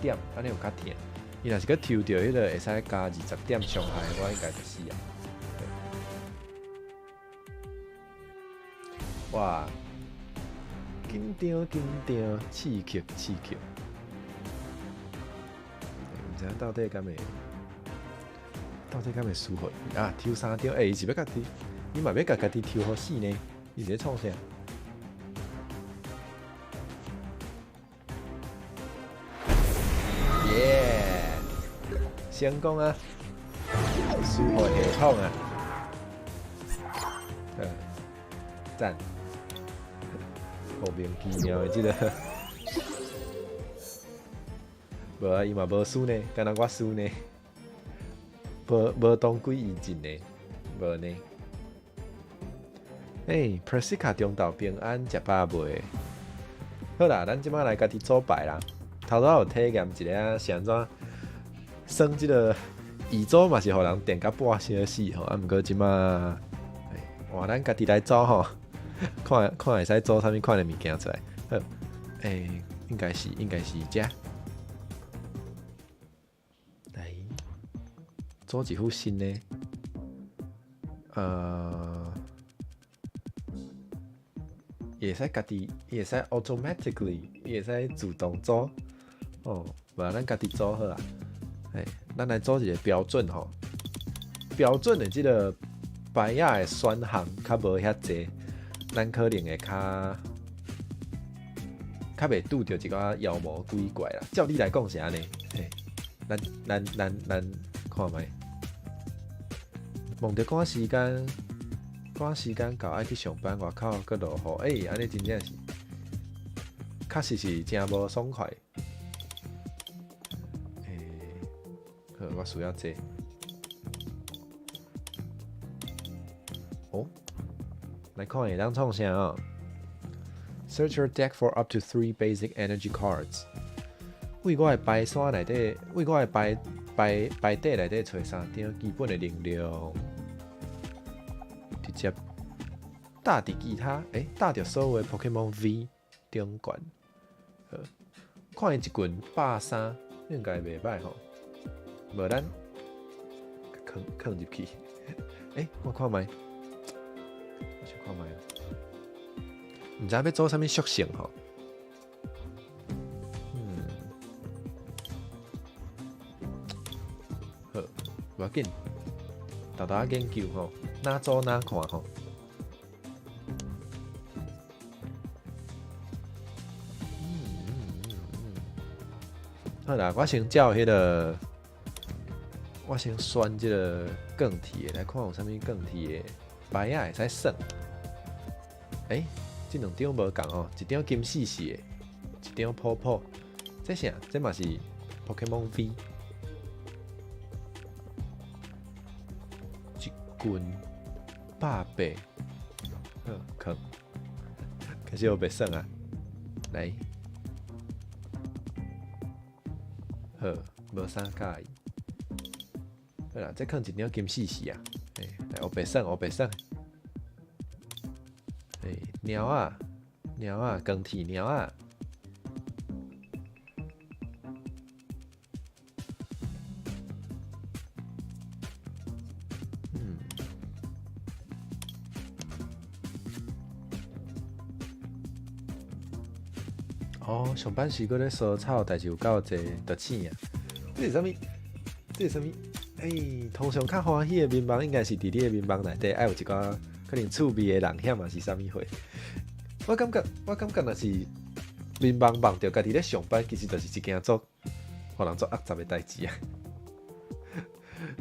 點，按呢有較疼。伊若是閣抽著彼個會使加20點傷害，我應該就死啊。哇，緊張緊張，刺激刺激。毋知影到底敢會，到底敢會輸予伊啊？抽三張，欸，伊是欲家己，伊嘛欲共家己抽予死呢？伊是咧創啥？耶！成功啊！輸予系統啊！讚！莫名其妙的這個，無啊，伊嘛無輸呢，敢若我輸呢，無無當歸伊進呢，無呢。欸，Persica 中晝平安食飽未？好啦，咱這擺來家己組牌啦。頭拄仔有體驗一下是按怎耍這個遺組嘛，是予人電甲半小死吼。啊，毋過這擺，換咱家己來組吼，看看會使組啥物款的物件出來。好，欸，應該是這。來，組一副新的。伊會使家己，伊會使 automatically，伊會使自動組。哦，無咱家己組好啊。嘿，咱來組一個標準吼，標準的這個牌仔的選項較無遐濟，咱可能會較較袂拄著一寡妖魔鬼怪啦。照理來講是按呢，嘿，咱咱咱咱看覓，望著趕時間，趕時間到愛去上班，外口閣落雨，欸，按呢真正是，確實是誠無爽快。欸，好，我需要這個。哦，來看會當創啥哦？Search your deck for up to three basic energy cards。為我的牌山內底，為我的牌牌牌底內底揣三張基本的能量，直接打佇其他，欸，打著所有的 Pokemon V 頂懸。好，看伊一群130，應該袂䆀吼。無咱囥囥入去。欸，我看覓，我想看覓。毋知欲做啥物屬性吼。嗯，好，無要緊，沓沓仔研究吼，哪做哪看吼。嗯嗯嗯嗯，好啦，我先照彼個，我先選這個鋼鐵的來看有啥物鋼鐵的牌仔會使耍。欸，這兩張無仝哦，一張金絲絲的，一張泡泡。這啥？這嘛是 Pokemon V。一群180，好，囥。開始欲耍啊！來，好，無啥佮意。好啦，這囥一張金絲絲啊！欸，來，黑白耍，黑白耍。欸，貓仔，貓仔，鋼鐵貓仔。嗯。哦，上班時閣咧疏草，代誌有夠濟，就醒啊！這是啥物？這是啥物？欸，通常較歡喜的眠夢，應該是佇你的眠夢內底，愛有一寡可能趣味的人險，抑是啥物貨？我感覺，我感覺若是眠夢夢著家己咧上班，其實就是一件足予人足壓雜的代誌啊！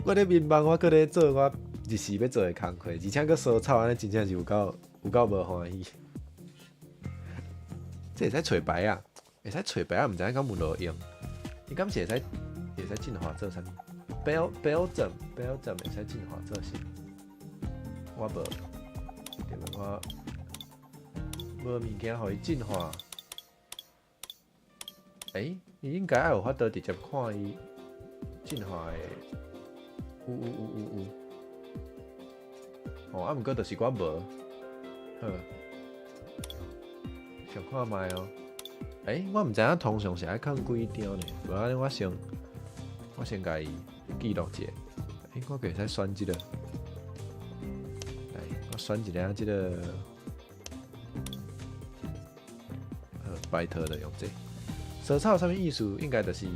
我咧眠夢，我閣咧做我日時欲做的工課，而且閣疏草，按呢真正是有夠有夠無歡喜。這會使揣牌仔，會使揣牌仔，毋知影敢有路用？伊敢是會使會使進化做啥物？標準標準會使進化做啥？我無，對我無物件予伊進化。欸，伊應該愛有法度直接看伊進化的，有有有有有。哦，啊，毋過就是我無。好，想看覓哦。欸，我毋知影通常是愛囥幾張呢？無按呢，我先我先共伊記錄一下。欸，我會使選這個。來，我選一下這個。好，拜託就用這個。疏草啥物意思？應該就是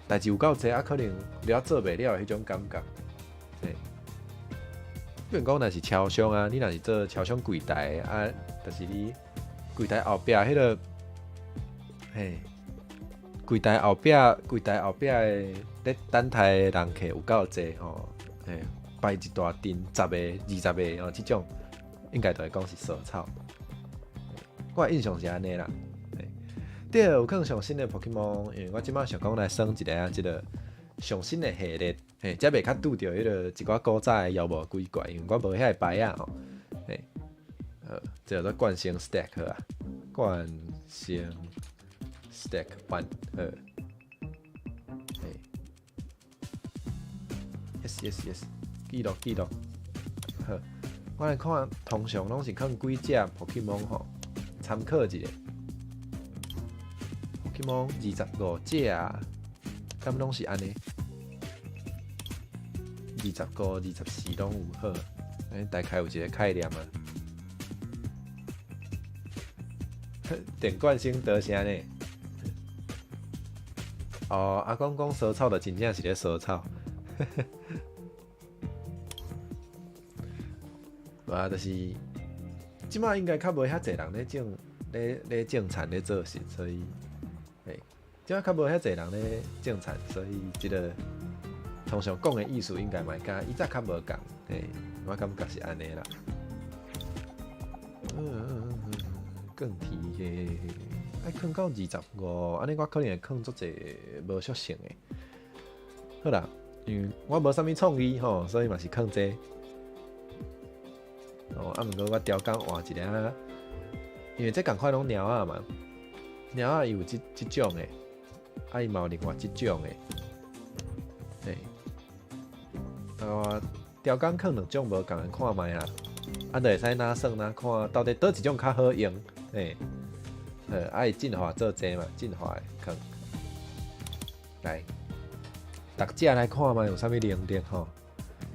代誌有夠濟啊，可能了做袂了的彼種感覺。嘿，比如講，若是超商啊，你若是做超商櫃台啊，就是你櫃台後壁彼個，嘿，櫃台後壁，櫃台後壁的咧等待的人客有夠濟吼，嘿，擺一大陣十个、二十个吼，這種應該就會講是疏草。我的印象是按呢啦。對，有可能上新的 Pokemon，因為我這擺想講來耍一下這個上新的系列，嘿，才袂較拄著彼個一寡古早的妖魔鬼怪，因為我無遐個牌仔吼，嘿，好，這叫做慣性 stack 好啊，慣性 stack one 好，嘿，yes yes yes，記錄記錄，好，我來看，通常攏是囥幾隻 Pokemon 吼，參考一下。Pokemon 25隻啊，敢攏是按呢？25、24攏有好，按呢大概有一個概念啊。電慣性多謝呢。哦，阿公講燒草就真正是咧燒草。無啊，就是這擺應該較無遐濟人咧種咧咧種田咧做事，所以，嘿，這擺較無遐濟人咧種田，所以這個通常講的意思應該嘛會佮以前較無仝，嘿，我感覺是按呢啦。鋼鐵的愛囥到25，按呢我可能會囥足濟無屬性的。好啦，因為我無啥物創意吼，所以嘛是囥這個。哦，啊，毋過我刁工換一下，因為這仝款攏貓仔嘛，貓仔伊有這這種的，啊伊嘛有另外這種的，嘿。啊，我刁工囥兩種無仝的看覓啦，啊，就會使哪算哪看，到底佗一種較好用，嘿。好，啊伊進化做這嘛，進化的囥。來，逐隻來看覓有啥物能力吼？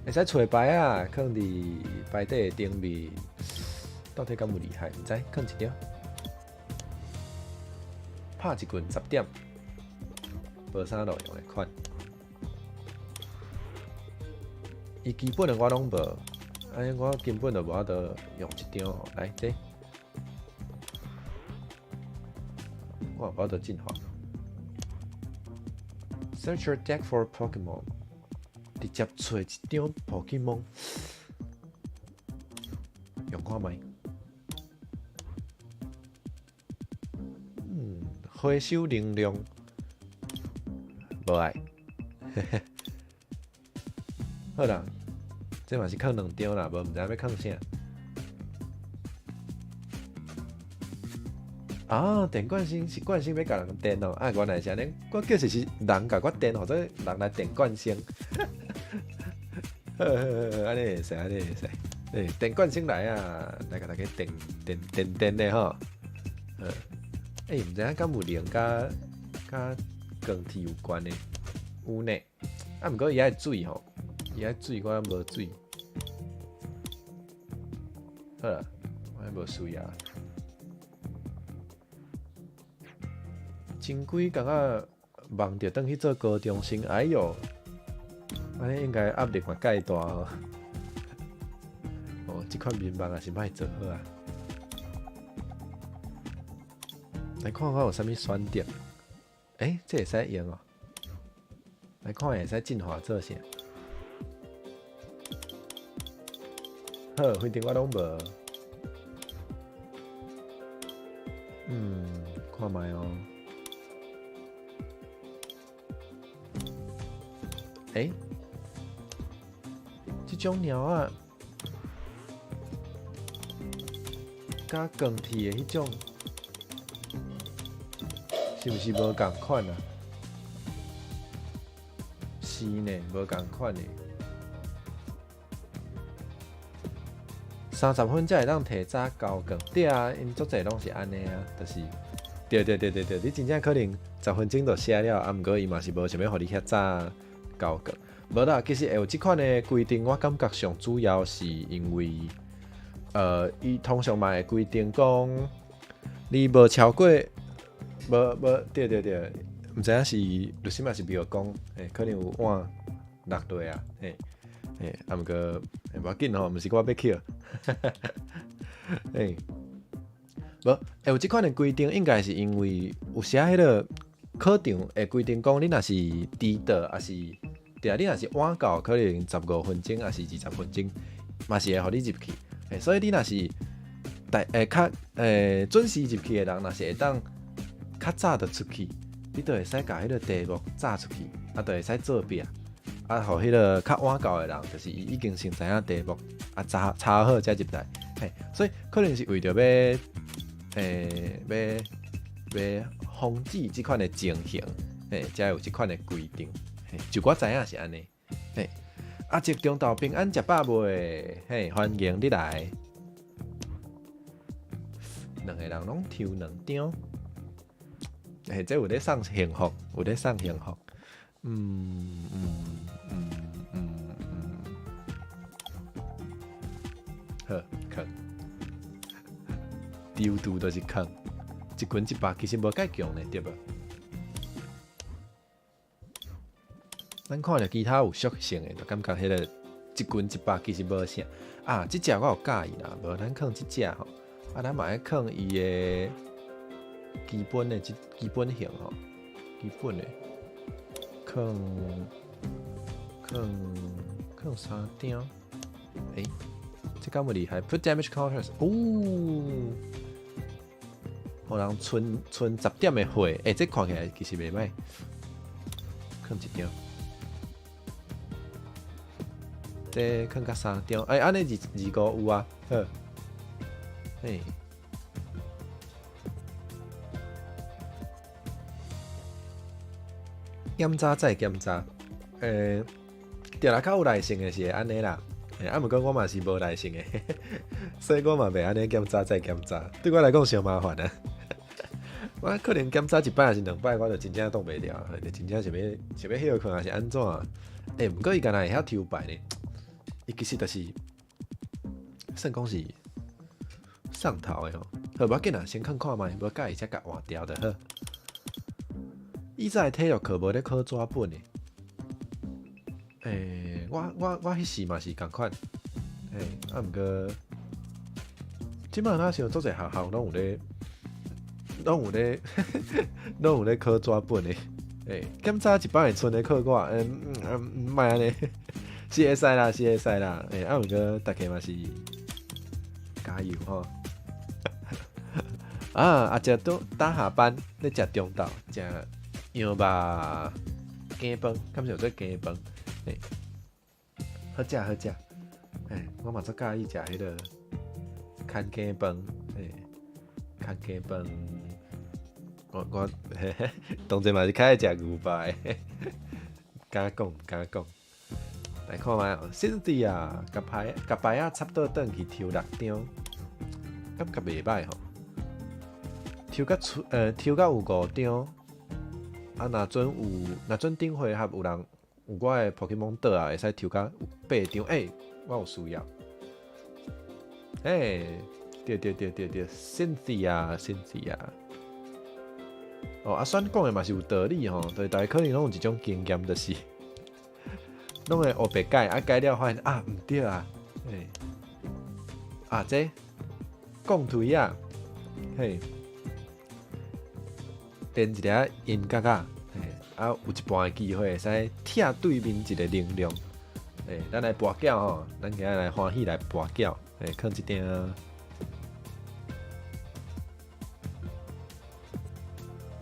會使揣牌仔，囥佇牌底頂面，到底敢有厲害？毋知，囥一張，拍一棍10點，無啥路用的款。伊基本的我攏無，按呢我根本就無法度用一張吼。來，這，我無法度進化。Search your deck for Pokemon。直接揣一張 Pokemon，用看覓。嗯，回收能量，無愛。好啦，這嘛是囥兩張啦，無毋知欲囥啥。啊，電慣性是慣性欲共人電哦，啊，原來是按呢，我叫是人共我電，或者人來電慣性。好好好，按呢會使，按呢會使。欸，電慣性來啊，來共大家電電電電的吼。欸，毋知影敢有靈佮佮鋼鐵有關的？有呢。啊，毋過伊愛水吼，伊愛水，我無水。好啦，我無需要。真幾工仔忙著轉去做高中生，哎喲，按呢應該壓力嘛蓋大吼。哦，這款眠夢也是莫做好啊。來看看有啥物選擇？欸，這會使用哦。來看會使進化做啥？好，反正我攏無。嗯，看覓哦。欸，這種貓仔，佮鋼鐵的彼種，是毋是無仝款啊？是呢，無仝款的。30分才會當提早交卷，對啊，𪜶足濟攏是按呢啊，就是，對對對對對，你真正可能10分鐘就寫了，啊，毋過伊嘛是無想欲予你遐早交卷。無啦，其實會有這款的規定，我感覺上主要是因為，伊通常嘛會規定講，你無超過，無無，對對對，毋知影是律師嘛是廟公，欸，可能有碗落地啊，嘿。嘿，啊，毋過無要緊吼，毋是我欲捡。嘿，無，會有這款的規定，應該是因為有時仔彼個考場會規定講，你若是遲到，抑是對啊，你若是晚到，可能15分鐘，抑是20分鐘，嘛是會予你入去。欸，所以你若是大會較欸準時入去的人，若是會當較早就出去，你就會使共彼個題目早出去，啊，就會使做弊。啊，予彼個較晚到的人，就是伊已經先知影題目，啊查查好才入來，嘿，所以可能是為著欲，欸，欲欲防止這款的情形，嘿，才會有這款的規定，嘿，就我知影是按呢，嘿，阿叔中晝平安食飽未？嘿，歡迎你來，兩個人攏抽兩張，嘿，這有咧送幸福，有咧送幸福。嗯嗯嗯嗯嗯，好，囥，丟丟就是囥。一群一百其實無蓋強呢，對無？咱看著其他有屬性的，就感覺彼個一群一百其實無啥。啊，這隻我有佮意啦，無咱囥這隻吼，啊，咱嘛愛囥伊的基本的這基本型吼，基本的囥囥囥三張。欸，這敢有厲害？Put damage counters，哦，予人賰賰10點的血，欸，這看起來其實袂䆀，囥一張。這囥甲三張，欸，按呢二二五有啊，好，嘿。檢查再檢查，欸，對啦，較有耐性的是會按呢啦，欸，啊，毋過我嘛是無耐性的，所以我嘛袂按呢檢查再檢查，對我來講傷麻煩啊。我可能檢查一擺抑是兩擺，我就真正擋袂牢，就真正想欲想欲歇睏抑是按怎？欸，毋過伊敢若會曉抽牌呢，伊其實就是算講是上頭的吼。好，無要緊啦，先看看覓，無佮意才共換掉就好。以前的體育課無咧考紙本的，欸，我彼時嘛是仝款，欸，啊毋過，這擺若像足濟學校攏有咧考紙本的，欸，檢查一擺會賰咧考我，嗯嗯，莫按呢，是會使啦，是會使啦，欸，啊毋過逐家嘛是加油吼。啊，啊，食倒打下班咧食中晝，食羊肉羹飯，敢是叫做羹飯？欸，好食好食，欸，我嘛足佮意食彼个牽羹飯，欸，牽羹飯，我嘿嘿，當然嘛是較愛食牛肉的，敢講毋敢講。來看覓哦，Cynthia 共牌共牌仔插倒轉去抽六張，感覺袂䆀吼。抽甲出，抽甲有五張，啊，若準頂回合有人有我的 Pokemon 倒啊，會使抽甲有八張。欸，我有需要。欸，對對對對對，Cynthia，Cynthia。哦，阿選講的嘛是有道理吼，就是逐家可能攏有一種經驗，就是攏會烏白改，啊改了發現啊毋對啊，欸，啊這講推啊，嘿。練一下音角仔，嘿，啊有一半的機會會使拆對面一個能量，欸，咱來跋筊吼，咱今仔來歡喜來跋筊，欸，囥這張。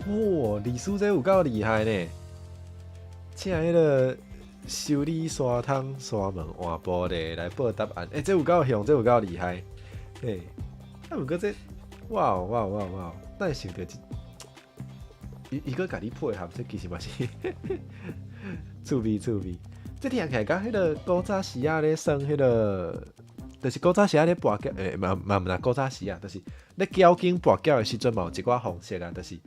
哇，歷史這有夠厲害呢！請彼个修理沙桶、沙門換玻璃來報答案，欸，這有夠凶，這有夠厲害，欸，啊毋過這，哇哇哇哇，哪會想著這？伊伊閣共你配合，這其實嘛是趣味趣味。這聽起來佮彼个古早時仔咧耍彼个，就是古早時仔咧跋筊，欸，嘛嘛毋若古早時仔，就是咧繳金跋筊的時陣嘛有一寡方式啊，就是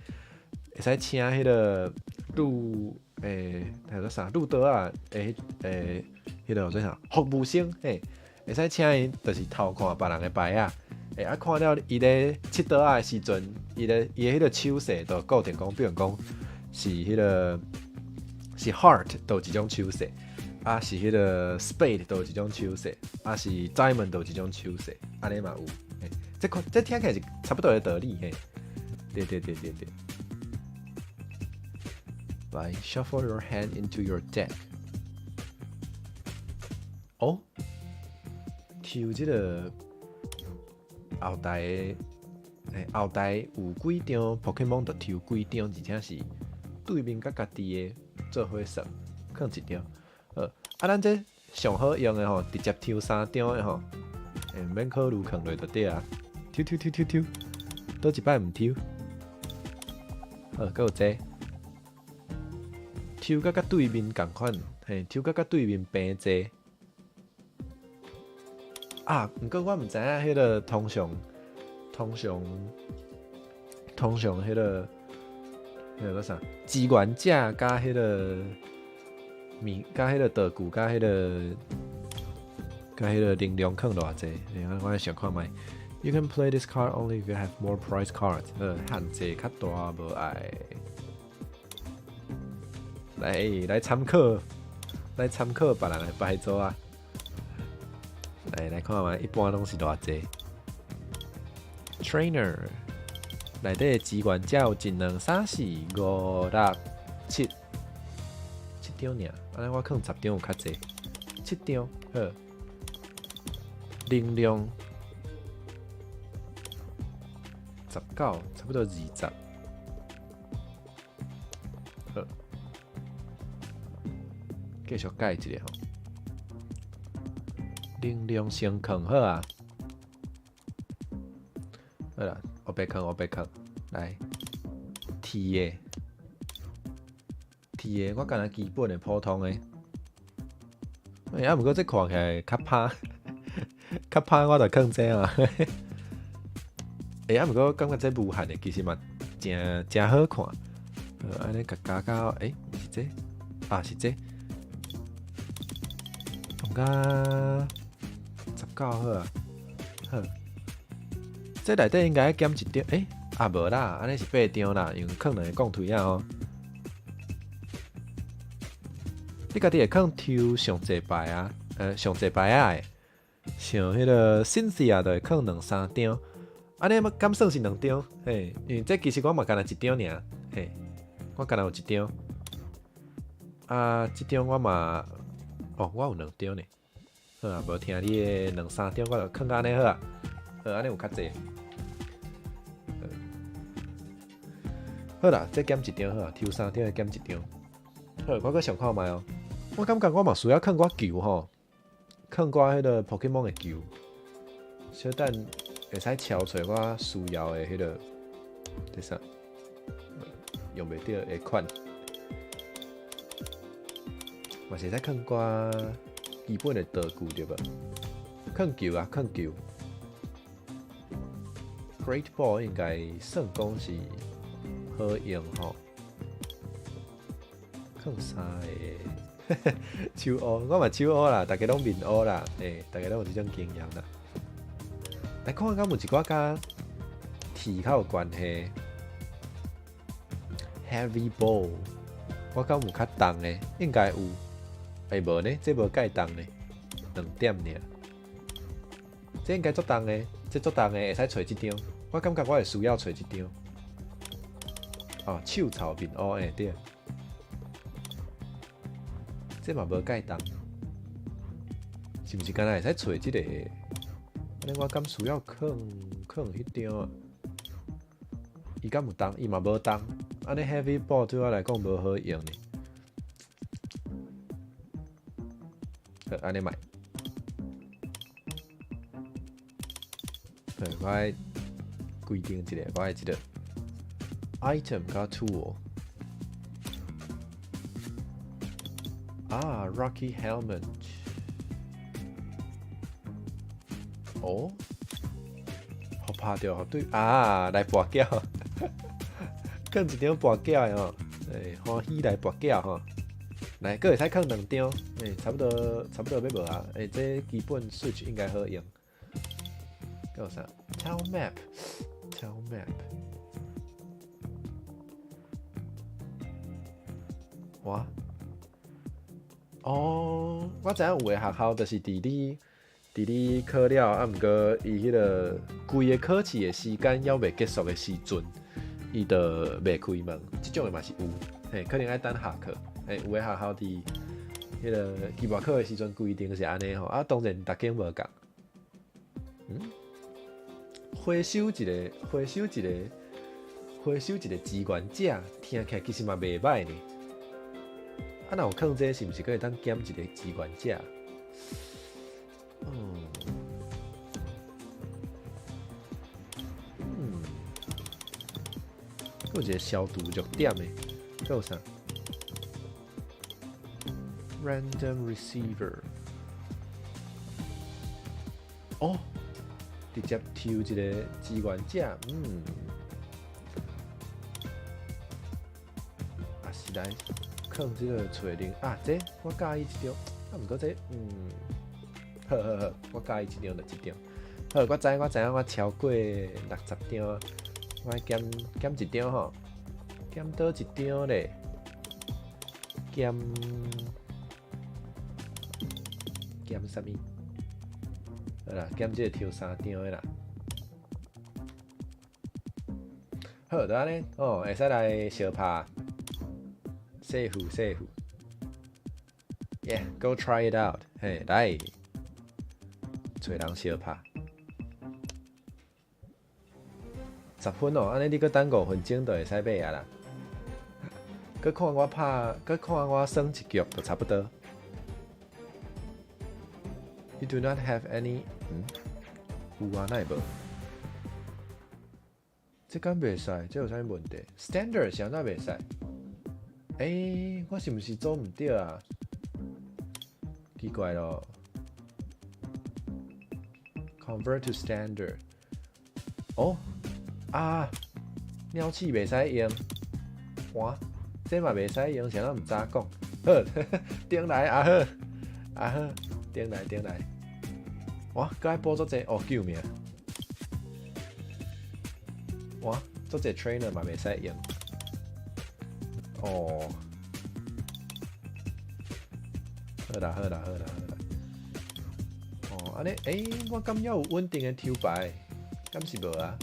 會使請彼个路，欸，彼個啥路德仔，欸欸，彼个叫做啥服務生，嘿，會使請伊，就是偷看別人的牌仔。欸，啊，看了伊咧拭桌仔的時陣，伊的彼个手勢就固定講，比如講是彼个是 heart 就有一種手勢，啊是彼个 spade 就有一種手勢，啊是 diamond 就有一種手勢，按呢嘛有。欸，這看這聽起來是差不多的道理嘿。對對對對對。來，shuffle your hand into your deck。哦，抽這个。後台的，欸，後台有幾張 Pokemon 就抽幾張，而且是對面佮家己的做伙算，囥一張。好，啊，咱這上好用的吼，直接抽三張的吼，欸，毋免考慮囥落就對啊。抽抽抽抽抽，佗一擺毋抽。好，閣有這個，抽甲佮對面仝款，嘿，抽甲佮對面平齊。啊，毋過我毋知影彼个通常彼个叫啥？支援者佮彼个物，佮彼个道具，佮彼个能量囥偌濟？我來想看覓。You can play this card only if you have more prize cards。限制較大，無愛。來參考，來參考別人的牌組啊！來來看覓，一般攏是偌濟。Trainer 內底資源才有一兩三四五六七七張爾，按呢我囥10張有較濟，七張好。能量19，差不多20。好，繼續改一下吼。能量先囥好啊。好啦，烏白囥，烏白囥，來，鐵的，鐵的，我敢若基本的普通的。欸，啊，毋過這看起來較歹，較歹，我就囥這啊。欸，啊，毋過感覺這無限的其實嘛，誠誠好看。按呢共加加，欸，毋是這，啊是這，感覺19好啊，好。這內底應該減一張，欸，啊無啦，按呢是八張啦，因為囥兩个鋼錘仔哦。你家己會囥抽上濟牌啊？上濟牌仔的，像彼个 Cynthia 就會囥兩三張，按呢敢算是兩張？嘿，因為這其實我嘛干焦一張爾，嘿，我干焦有一張。啊，這張我嘛，哦，我有兩張呢。好啊，無聽你的兩三張，我就囥按呢好啊。好，按呢有較濟。好啦，這減一張好啊，抽三張的減一張。好，我閣想看覓哦。我感覺我嘛需要囥寡球吼，囥寡彼个 Pokemon 的球，小等會使敲出我需要的彼个，這啥？用袂著的款，嘛是會使囥寡基本的道具對無？囥球啊，囥球。Great Ball 應該算講是好用吼，囥三個手烏，我嘛手烏啦，逐家攏面烏啦，欸，逐家攏有這種經驗啦。來看敢有一寡佮鐵較有關係。Heavy Ball，我敢有較重的？應該有。欸，無呢，這無蓋重呢，2點爾。這應該足重的，這足重的，會使揣這張。我感覺我會需要揣這張。哦，手臭面烏，欸對。這嘛無蓋重，是毋是敢若會使揣這個？按呢我敢需要囥囥彼張啊？伊敢有重？伊嘛無重。按呢 Heavy Ball 對我來講無好用呢。好，按呢賣。好，我愛規定一下，我愛這個 item 佮 tool。啊，Rocky Helmet。哦，好拍著，好對啊，來跋筊，囥一張跋筊的吼，欸，歡喜來跋筊吼。來，閣會使囥兩張，欸，差不多，差不多欲無啊，欸，這基本 Switch 應該好用。閣有啥？Town Map，Town Map。哇！哦，我知影有的學校就是佇你考了，啊，毋過伊彼个規个考試的時間猶未結束的時陣，伊就袂開門。這種的嘛是有，嘿，可能愛等下課。嘿，有的學校佇彼个期末考的時陣規定是按呢吼，啊，當然逐間無仝。回收一个，回收一个，回收一个志願者，聽起來其實嘛袂䆀呢。啊，若有囥這是毋是閣會當減一個志願者？閣有一個消毒弱點的，閣有啥？Random receiver。哦，直接抽一個志願者，啊是來囥這個揣零啊，這我佮意這張，啊毋過這，好好好，我佮意這張就這張。好，我知我知影，我超過60張，我減減一張吼，減倒一張咧，減減啥物？好啦，減這個抽三張的啦。好，就按呢，哦，會使來相拍，師傅師傅，Yeah，go try it out，嘿，來，揣人相拍。10分哦，按呢你閣等5分鐘就會使買啊啦。閣看我拍，閣看我耍一局就差不多。You do not have any，嗯，有啊，哪會無？這敢袂使？這有啥物問題？Standard 是按怎袂使？欸，我是毋是做毋對啊？奇怪咯。Convert to standard。哦，啊，鳥鼠袂使用，哇，這嘛袂使用，啥人毋知講？好，頂來啊好，啊好，頂來頂來。哇，閣愛補足濟哦，救命！哇，足濟 trainer 嘛袂使用。哦，好啦好啦好啦好啦。哦，按呢，欸，我敢猶有穩定的抽牌？敢是無啊？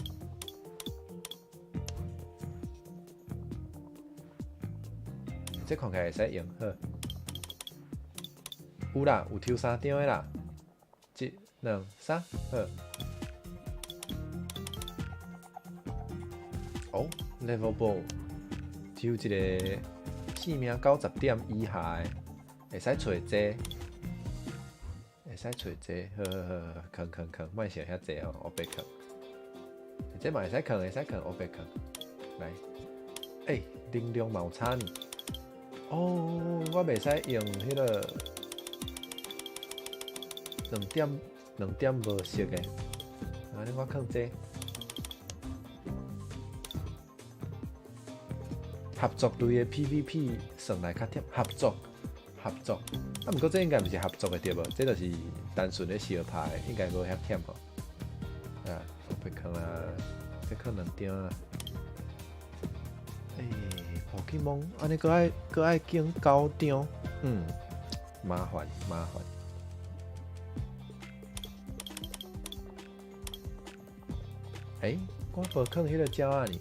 這看起來會使用，好。有啦，有抽三張的啦。一、兩、三，好。哦，level ball，抽一個性命90點以下的，會使揣這，會使揣這，好好好，囥囥囥，莫想遐濟哦，烏白囥。這嘛會使囥，會使囥，烏白囥。來，欸，能量嘛有差呢。哦，我袂使用彼個兩點兩點無色的，按呢我囥這。合作類的 PVP 算來較忝，合作合作，啊，毋過這應該毋是合作的對無？這就是單純咧相拍的，應該無遐忝吼。啊，烏白囥啊，這囥兩張啊。欸，寶可夢，按呢閣愛閣愛揀九張，嗯，麻煩麻煩。欸，我無囥彼個鳥仔呢。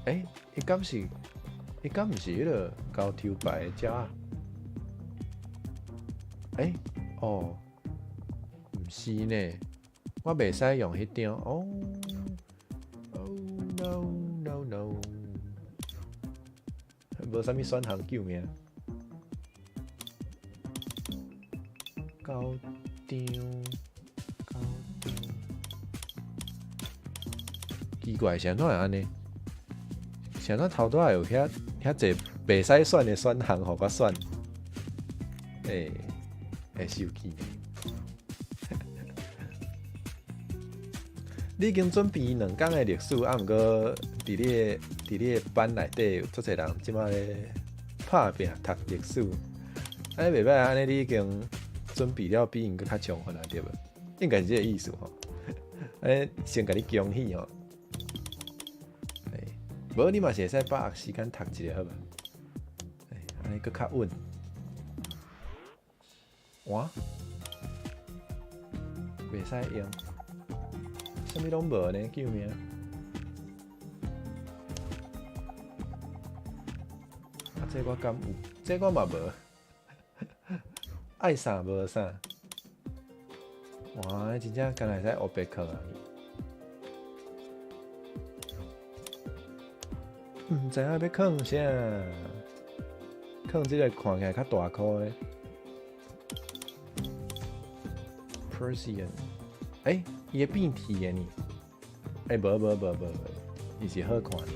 欸，伊敢是，伊敢毋是彼個高抽牌的鳥仔？欸，哦，毋是呢，我袂使用彼張哦。Oh no no no！無啥物選項，救命！九張，九張，奇怪，是按怎會按呢？是按怎頭拄仔有遐遐濟袂使選的選項，予我選？欸，會生氣呢？你已經準備2工的歷史，啊，毋過佇你的班內底有足濟人這擺咧拍拚讀歷史，按呢袂䆀啊！按呢你已經準備了比𪜶閣較充分啊，對無？應該是這个意思吼。按呢先共你恭喜吼。欸，無你嘛是會使把握時間讀一下好無？欸，按呢閣較穩。哇？袂使用，啥物攏無呢？救命！啊，這我敢有？這我嘛無。愛啥無啥。哇，真正敢若會使烏白囥啊！毋知影欲囥啥，囥這個看起來較大箍的。Persian，欸，伊會變鐵的呢？欸，無無無無無，伊是好看爾。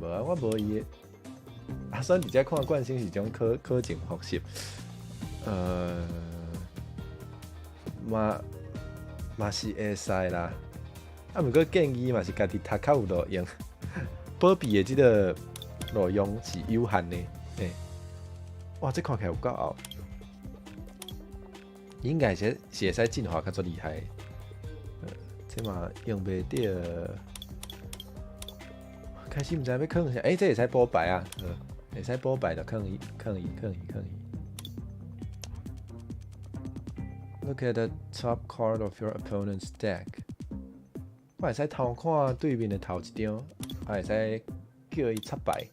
無啊，我無伊的。啊，算直接看慣性是一種考考前複習。嘛嘛是會使啦。啊，毋過建議嘛是家己讀較有路用。保庇的這个路用是有限的。欸，哇，這看起來有夠厚。應該是會使進化較足厲害。這嘛用袂著，開始毋知欲囥啥。欸，這會使補牌啊？會使補牌就囥伊，囥伊，囥伊，囥伊。Look at the top card of your opponent's deck。我會使偷看對面的頭一張，啊會使叫伊插牌。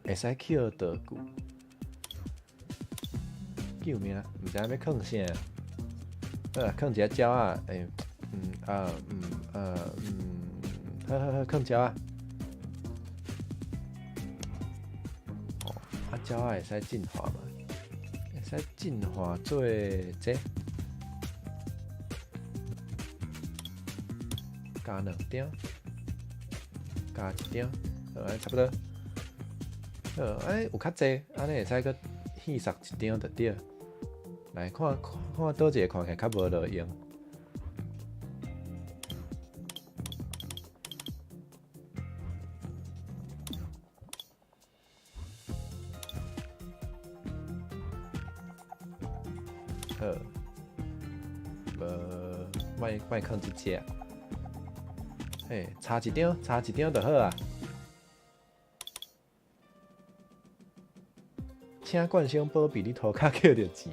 會使捡道具。救命！毋知影欲囥啥。好啊，囥一隻鳥仔。欸，嗯啊嗯啊嗯，好好好，囥鳥仔。哦，啊鳥仔會使進化嘛？會使進化做這加兩張，加一張，好，差不多。好，按呢有較濟，按呢會使閣戲殺一張就對。來看看佗一個看起來較無路用。好，無，莫莫囥這隻。嘿，差一張，差一張就好啊。請冠生保庇你塗跤抾著錢，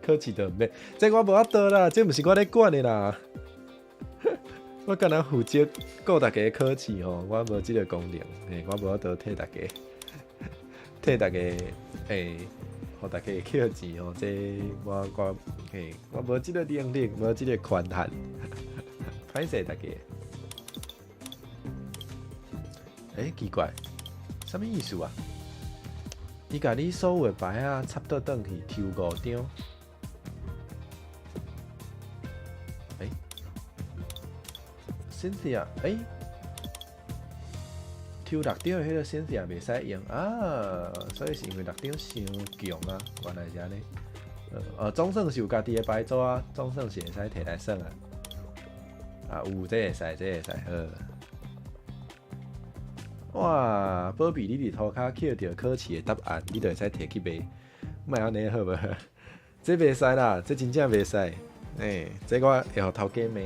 考試就毋免。這我無法度啦，這毋是我咧管的啦。我干焦負責顧大家考試吼，我無這个功能，嘿，我無法度替大家，替大家，欸，予大家會抾錢吼。這我我嘿，我無這個能力，無這個權限，歹勢大家。欸，奇怪，啥物意思啊？伊共你所有的牌仔插倒轉去抽五張。欸，Cynthia，欸，抽六張的彼個 Cynthia 袂使用啊，所以是因為六張傷強啊，原來是按呢。總算是有家己的牌組啊，總算是會使提來耍啊。啊，有這會使，這會使，好。哇，保庇你佇塗跤抾著考試的答案，你就會使提去賣，莫按呢好無？這袂使啦，這真正袂使。欸，這我會予頭家罵，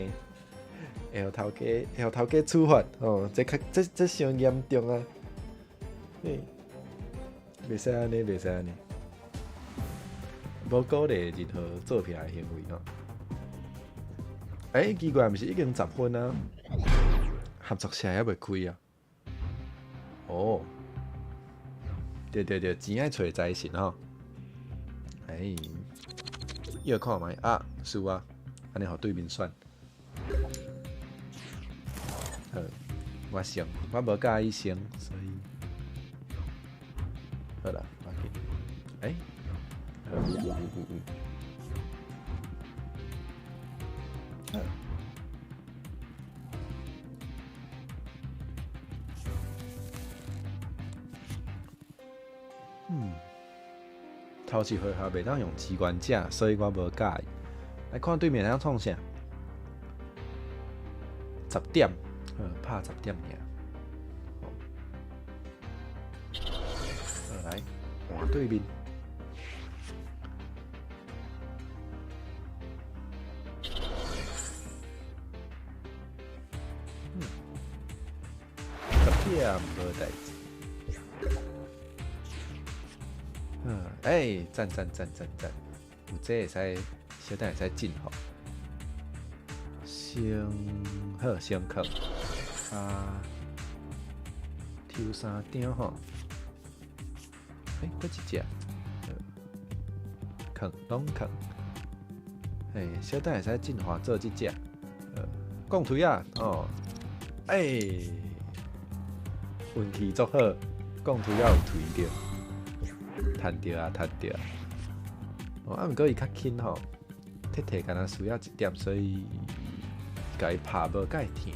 會予頭家，會予頭家處罰哦。這較這這傷嚴重啊！欸，袂使按呢，袂使按呢，無鼓勵任何作弊的行為吼。欸，奇怪，毋是已經10分啊？合作社猶未開啊？哦，對對對，錢愛揣財神吼。哎，伊看覓啊？輸啊，按呢予對面選。好，我先，我無佮意先，所以好啦，無要緊。欸，有有有有。好。頭一回合袂當用志願者，所以我無佮意。來看對面會當創啥？十點，拍十點爾。好，來換對面。十點無代誌。欸，讚讚讚讚讚，有這會使，小等會使進吼。先好，先囥啊，抽三張吼。欸，閣一隻，囥攏囥。嘿，小等會使進化做這隻，講推啊，哦，欸，運氣足好，講推啊有推著。趁著啊，趁著啊！哦，啊，毋過伊較輕吼，鐵鐵敢若需要一點，所以共伊拍無介疼。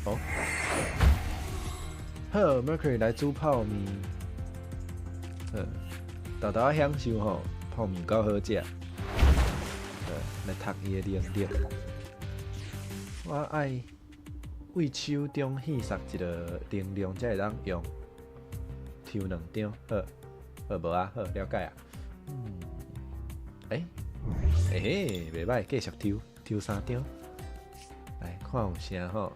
哦，好，Mercury 來煮泡麵，好，沓沓仔享受吼，泡麵夠好食。來讀伊的能力。我愛。為手中獻送一个能量才會當用，抽兩張，好，好無啊，好了解啊。嗯，欸，欸嘿，袂䆀，繼續抽，抽三張，來看有啥吼？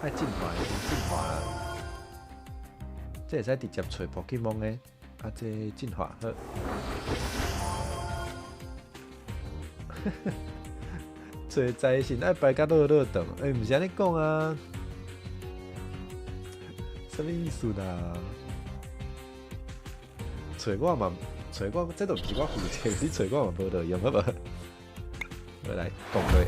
愛進化的先進化啦，這會使直接揣寶可夢的，啊，這進化好。揣財神愛排甲落落長，欸，毋是按呢講啊，啥物意思啦？揣我嘛，揣我，這都毋是我負責，你揣我嘛無路用，好無？我來講落。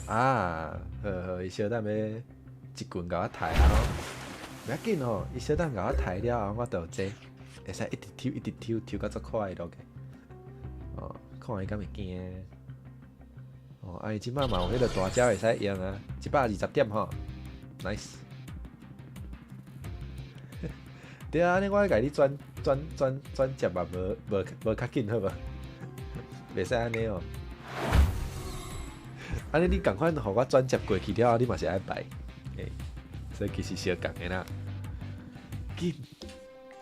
啊，好好，伊小等欲一棍共我刣啊！袂要緊吼，伊小等共我刣了後，我就有這會使一直抽，一直抽，抽到足快落去。哦，看伊敢會驚。哦，啊，伊這擺嘛有彼个大招會使用啊，120點吼，nice。對啊，按呢我共你轉轉轉轉接嘛，無無無較緊好無？袂使按呢哦。按呢你仝款，予我轉接過去了後，你嘛是愛敗，欸，所以其實相仝的啦。緊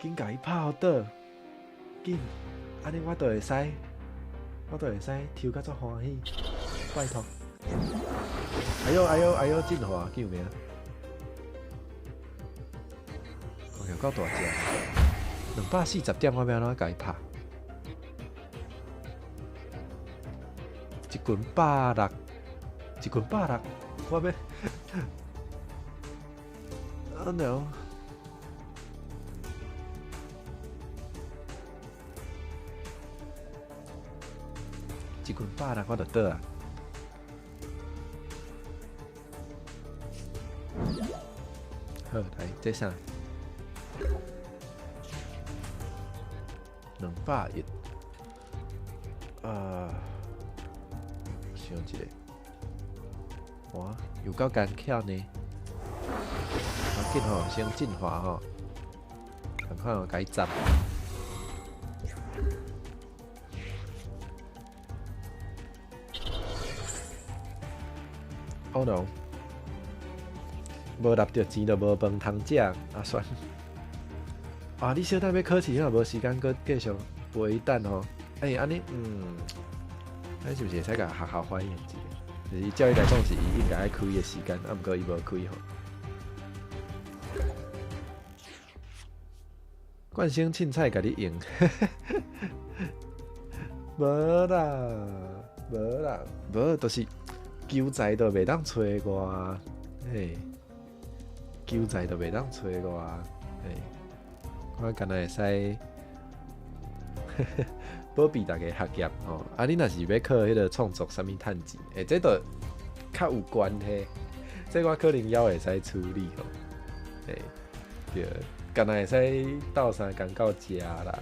緊共伊拍予倒，緊，按呢我就會使，我就會使抽甲足歡喜，拜託。哎喲哎喲哎喲，進化救命！有夠大隻，240點，我欲按怎共伊拍？一群百六，一群百六，我欲，啊 no！一群百六，我就倒啊！好，來，這啥？210，啊，想一下，哇，有夠艱巧呢！趕緊吼，先進化吼，趕快共伊斬。Oh no！無納著錢就無飯通食，啊算。啊！你小等欲考試，你若無時間閣繼續陪等吼。欸，按呢，嗯，咱是毋是會使共學校反映一下？就是照伊來講是伊應該愛開的時間，啊，毋過伊無開吼。冠生凊彩共你用，無啦，無啦，無，就是求財都袂當揣我，嘿，求財都袂當揣我，嘿。我敢若會使保庇大家學業吼。啊，你若是欲靠彼个創作啥物趁錢，欸，這就較有關係。這我可能猶會使處理吼。欸，對，敢若會使鬥相共到遮啦。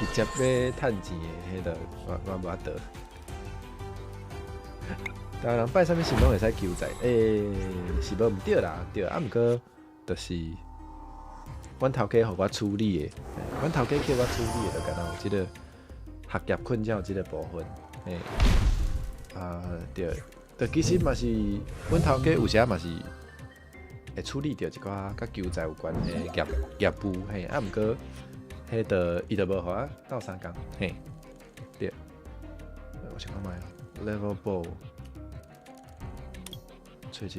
直接欲趁錢的，彼个我無法度。台灣人拜啥物神攏會使求財，欸，是無毋對啦，對，啊，毋過就是阮頭家予我處理的，阮頭家叫我處理的，就敢若有這个學業困擾這个部分，欸，啊，對，就其實嘛是阮頭家有時嘛是會處理著一寡佮求財有關的業業務，嘿，啊，毋過彼就伊就無予我鬥相共，嘿，對，我想看覓，Level Ball。揣一个，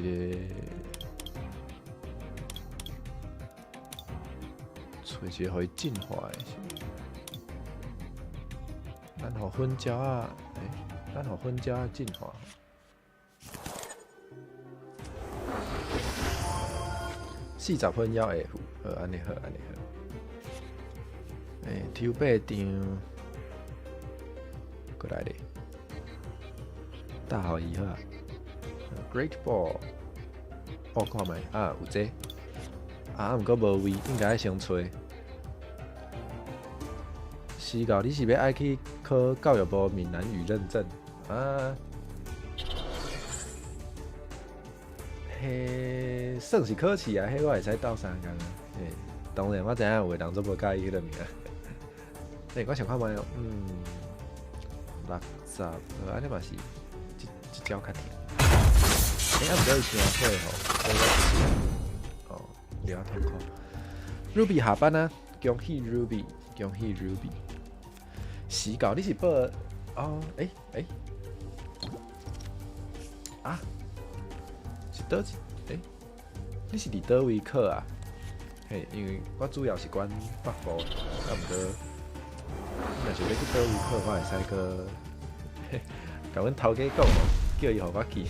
揣一个予伊進化的。咱予粉鳥仔，欸，咱予粉鳥仔進化。40分猶會付，好，按呢好，按呢好。欸，抽八張，閣來咧，打予伊好啊。Great Ball，哦，看覓啊，有這個，啊，毋過無位，應該愛先揣。是到你是欲愛去考教育部閩南語認證啊？彼算是考試啊，彼我會使鬥相共啊。嘿，當然我知影有的人做無佮意彼個物件。欸，我想看覓哦，60，按呢嘛是，這這招較疼。欸，啊毋過伊傷火吼，所以我就是哦，比較痛苦。Ruby 下班啊，恭喜 Ruby，恭喜 Ruby。死狗，你是報哦？欸欸，啊，是佗一？欸，你是佇佗位考啊？嘿，因為我主要是管北部，啊毋過，你若是欲去佗位考，我會使閣共阮頭家講哦，叫伊予我去，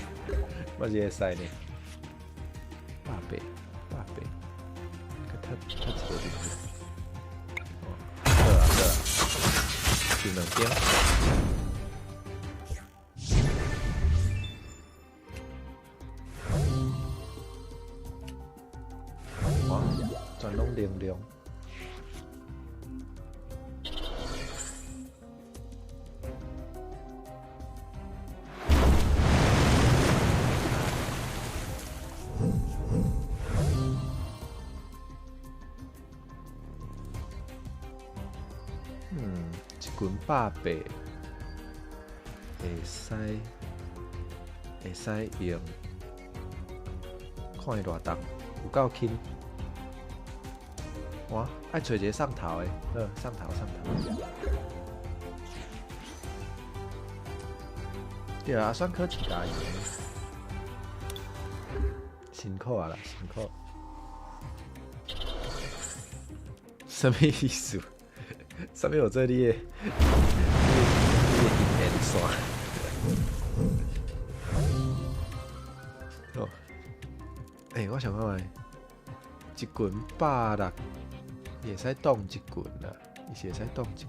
我是會使呢。180，180，閣踢踢一個入去。哦，好啊好啊，就兩張。哇，全攏能量。嗯，一群180會使用，看伊偌重，有夠輕。哇，愛揣一个上頭的，好，上頭上頭。對啊，選考試加油。辛苦啊啦，辛苦。啥物意思？啥物有做你的？你的姻緣線？哦，欸，我想看覓，一群160，伊會使擋一群啦，伊是會使擋一群。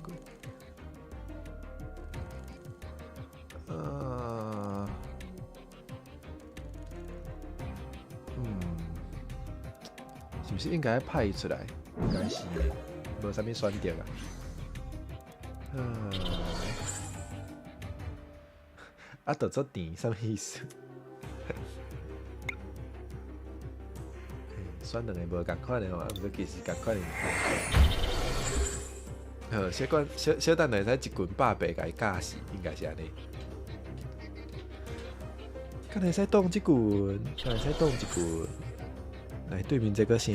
是毋是應該派伊出來？應該是的，無啥物選擇啊。啊，就做甜，啥物意思？選兩个無仝款的吼，啊，毋過其實仝款的。好，小等小小等下會使一群180共伊咬死，應該是按呢。敢會使擋這群？敢會使擋這群？來，對面這個啥？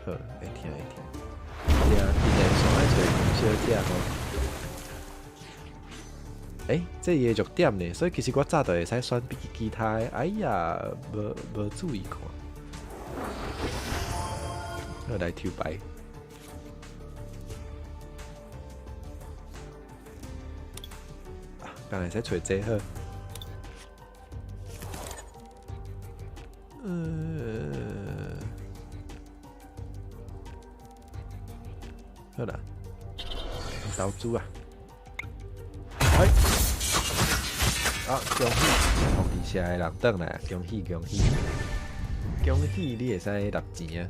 好，會聽會聽。對啊，今年上愛揣黃小姐吼。欸，這伊的弱點呢，所以其實我早就會使選比其他的。哎呀，無無注意看。好，來抽牌。啊，敢會使揣這好。好啦，投資啊！哎，啊，恭喜福利社的人轉來，恭喜恭喜，恭喜你會使納錢啊！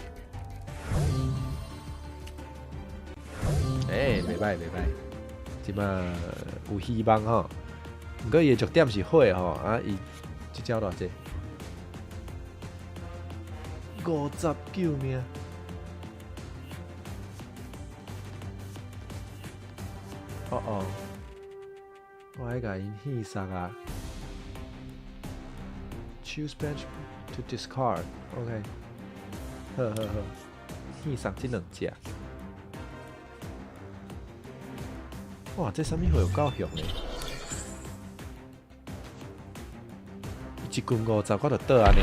欸，袂䆀袂䆀，這馬有希望吼。毋過伊的弱點是火吼，啊，伊這招偌濟？50救命！哦哦，我愛共𪜶戲殺啊！Choose bench to discard。OK，好好好，戲殺這兩隻。哇，這啥物貨有夠凶的？一群50，我就倒按呢。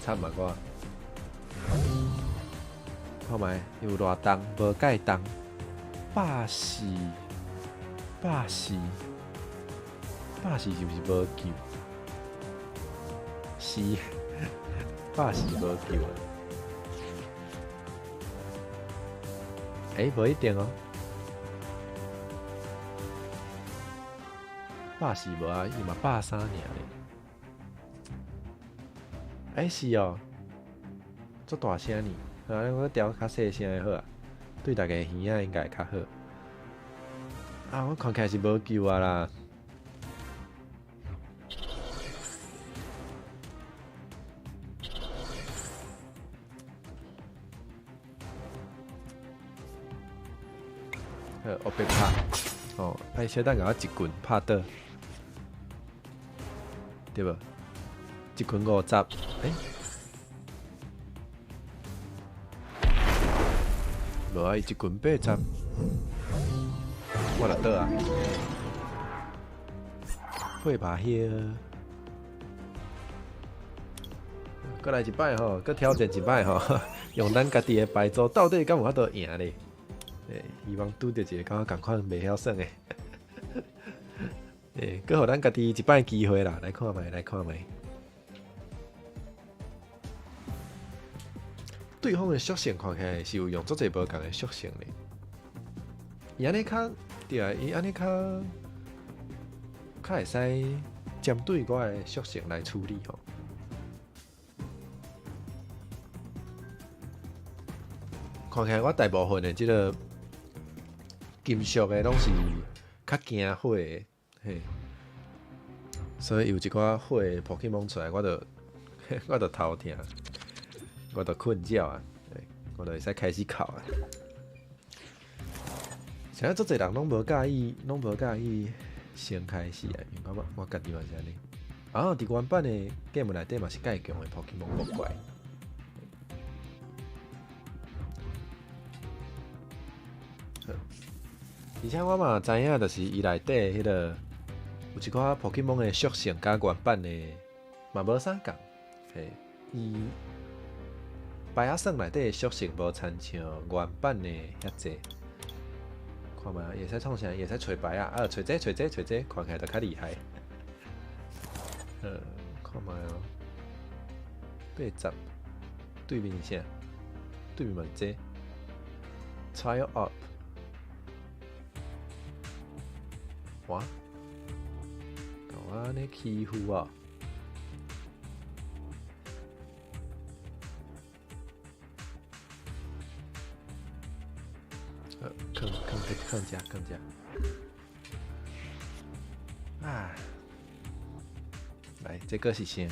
慘啊我！看覓，有偌重？無蓋重，140，百四，百四是毋是無救？是，百四無救啊！欸，無一定哦。百四無啊，伊嘛130爾咧。欸，是哦，足大聲呢。啊，我調較細聲的好啊，對大家耳仔應該會較好。啊，我看起來是無救啊啦。好，我別拍，哦，愛小等共我一棍拍倒，對無？一棍50，欸？無啊，伊一棍80，我就倒啊。火把葉，閣來一擺吼，閣挑戰一擺吼，用咱家己的牌組，到底敢有法度贏咧？欸，希望拄著一个佮我仝款袂曉耍的，欸，閣予咱家己一擺機會啦，來看覓，來看覓。對方的屬性看起來是有用足濟無仝的屬性咧，伊按呢較對啊，伊按呢較較會使針對我的屬性來處理吼。看起來我大部分的這个金屬的攏是較驚火的，嘿，所以有一寡火的 Pokémon 出來，我就頭疼，我就困擾啊，我就會使開始哭啊。現在足濟人攏無佮意，攏無佮意先開始啊，因為我家己嘛是按呢。啊，佇原版的 game 內底嘛是蓋強的 Pokémon 魔怪。而且我嘛知影，就是伊內底彼个有一寡 Pokémon 的屬性，佮原版的嘛無啥仝。嘿，伊牌仔耍內底的屬性無親像原版的遐濟。看覓，伊會使創啥？伊會使揣牌仔，啊，揣這揣這揣這，看起來就較厲害。看覓哦，80，對面是啥？對面嘛是這，Tile up。哇！共我按呢欺負啊！囥囥囥遮囥遮。啊！來，這閣是啥？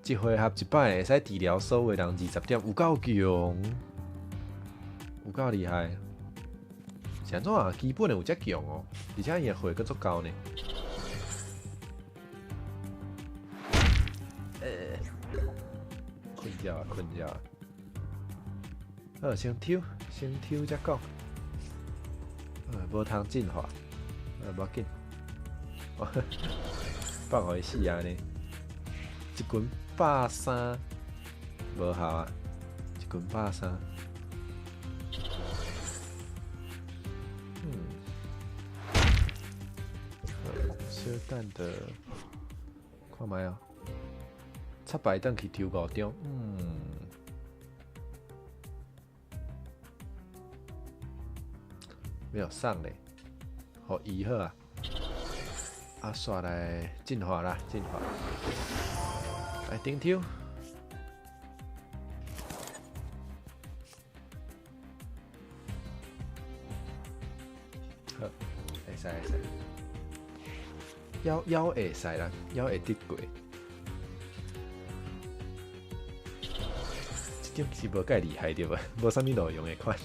一回合一擺會使治療所有人20點，有夠強，有夠厲害。是按怎啊？基本的有遮強哦，而且伊的血閣足夠呢。困覺啊，困覺啊。好，先抽，先抽才講。無通進化，無要緊。放予伊死按呢。一群130，無效啊！一群130。嗯，小等著看覓哦，插牌轉去抽五張，沒有上咧，予伊好啊，啊，煞來進化啦，進化，來頂抽。好，會使會使，猶猶會使啦，猶會得過。這張是無蓋厲害對無？無啥物路用的款。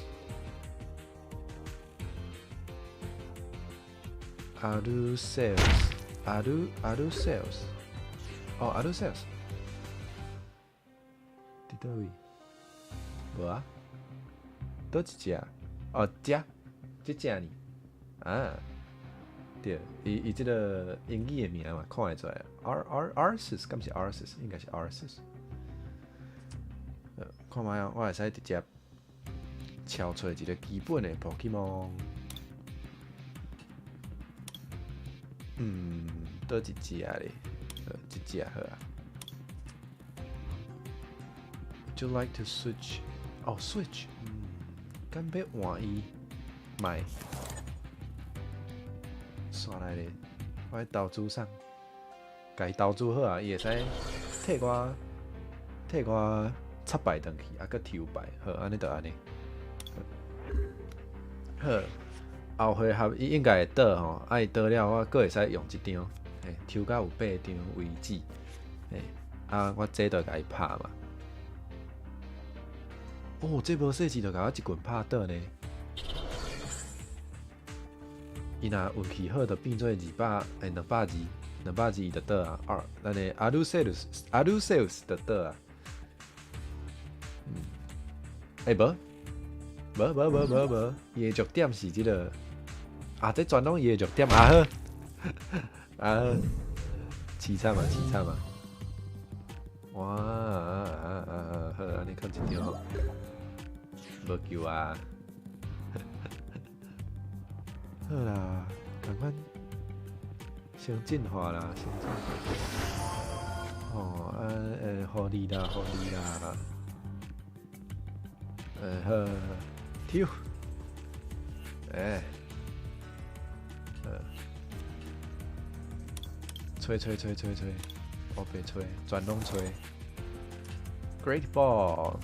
阿魯塞斯，阿魯阿魯塞斯，哦，阿魯塞斯，佇佗位？無啊？佗一隻？哦，這，這隻呢？啊，對，伊伊這个英語的名嘛，看會出來。R R Arceus，敢是 Arceus？應該是 Arceus。看覓啊，我會使直接敲出一个基本的 Pokémon。佗一隻咧？一隻好啊。Would you like to switch？哦，switch。敢欲換伊？賣。煞來咧，我愛投資啥？共伊投資好啊，伊會使替我插牌轉去，啊，閣抽牌，好，按呢就按呢。好，後回合伊應該會倒吼，啊伊倒了，我閣會使用一張，嘿，抽到有八張為止，嘿，啊，我這就共伊拍嘛。哦，這無細緻就共我一棍拍倒呢。伊若運氣好，就變做二百，欸，兩百二，兩百二伊就倒啊。二，咱的阿魯塞魯斯，阿魯塞斯就倒啊。欸，無，無無無無無，伊的弱點是這個，啊，這全攏伊的弱點啊好，啊好，凄慘啊，凄慘啊！哇啊啊啊啊！好，按呢囥一張吼，無救啊！好啦，仝款先進化啦，先進化。吼，啊，予你啦，予你啦。好，抽，欸，吹吹吹吹吹，烏白吹，全攏吹。Great Ball，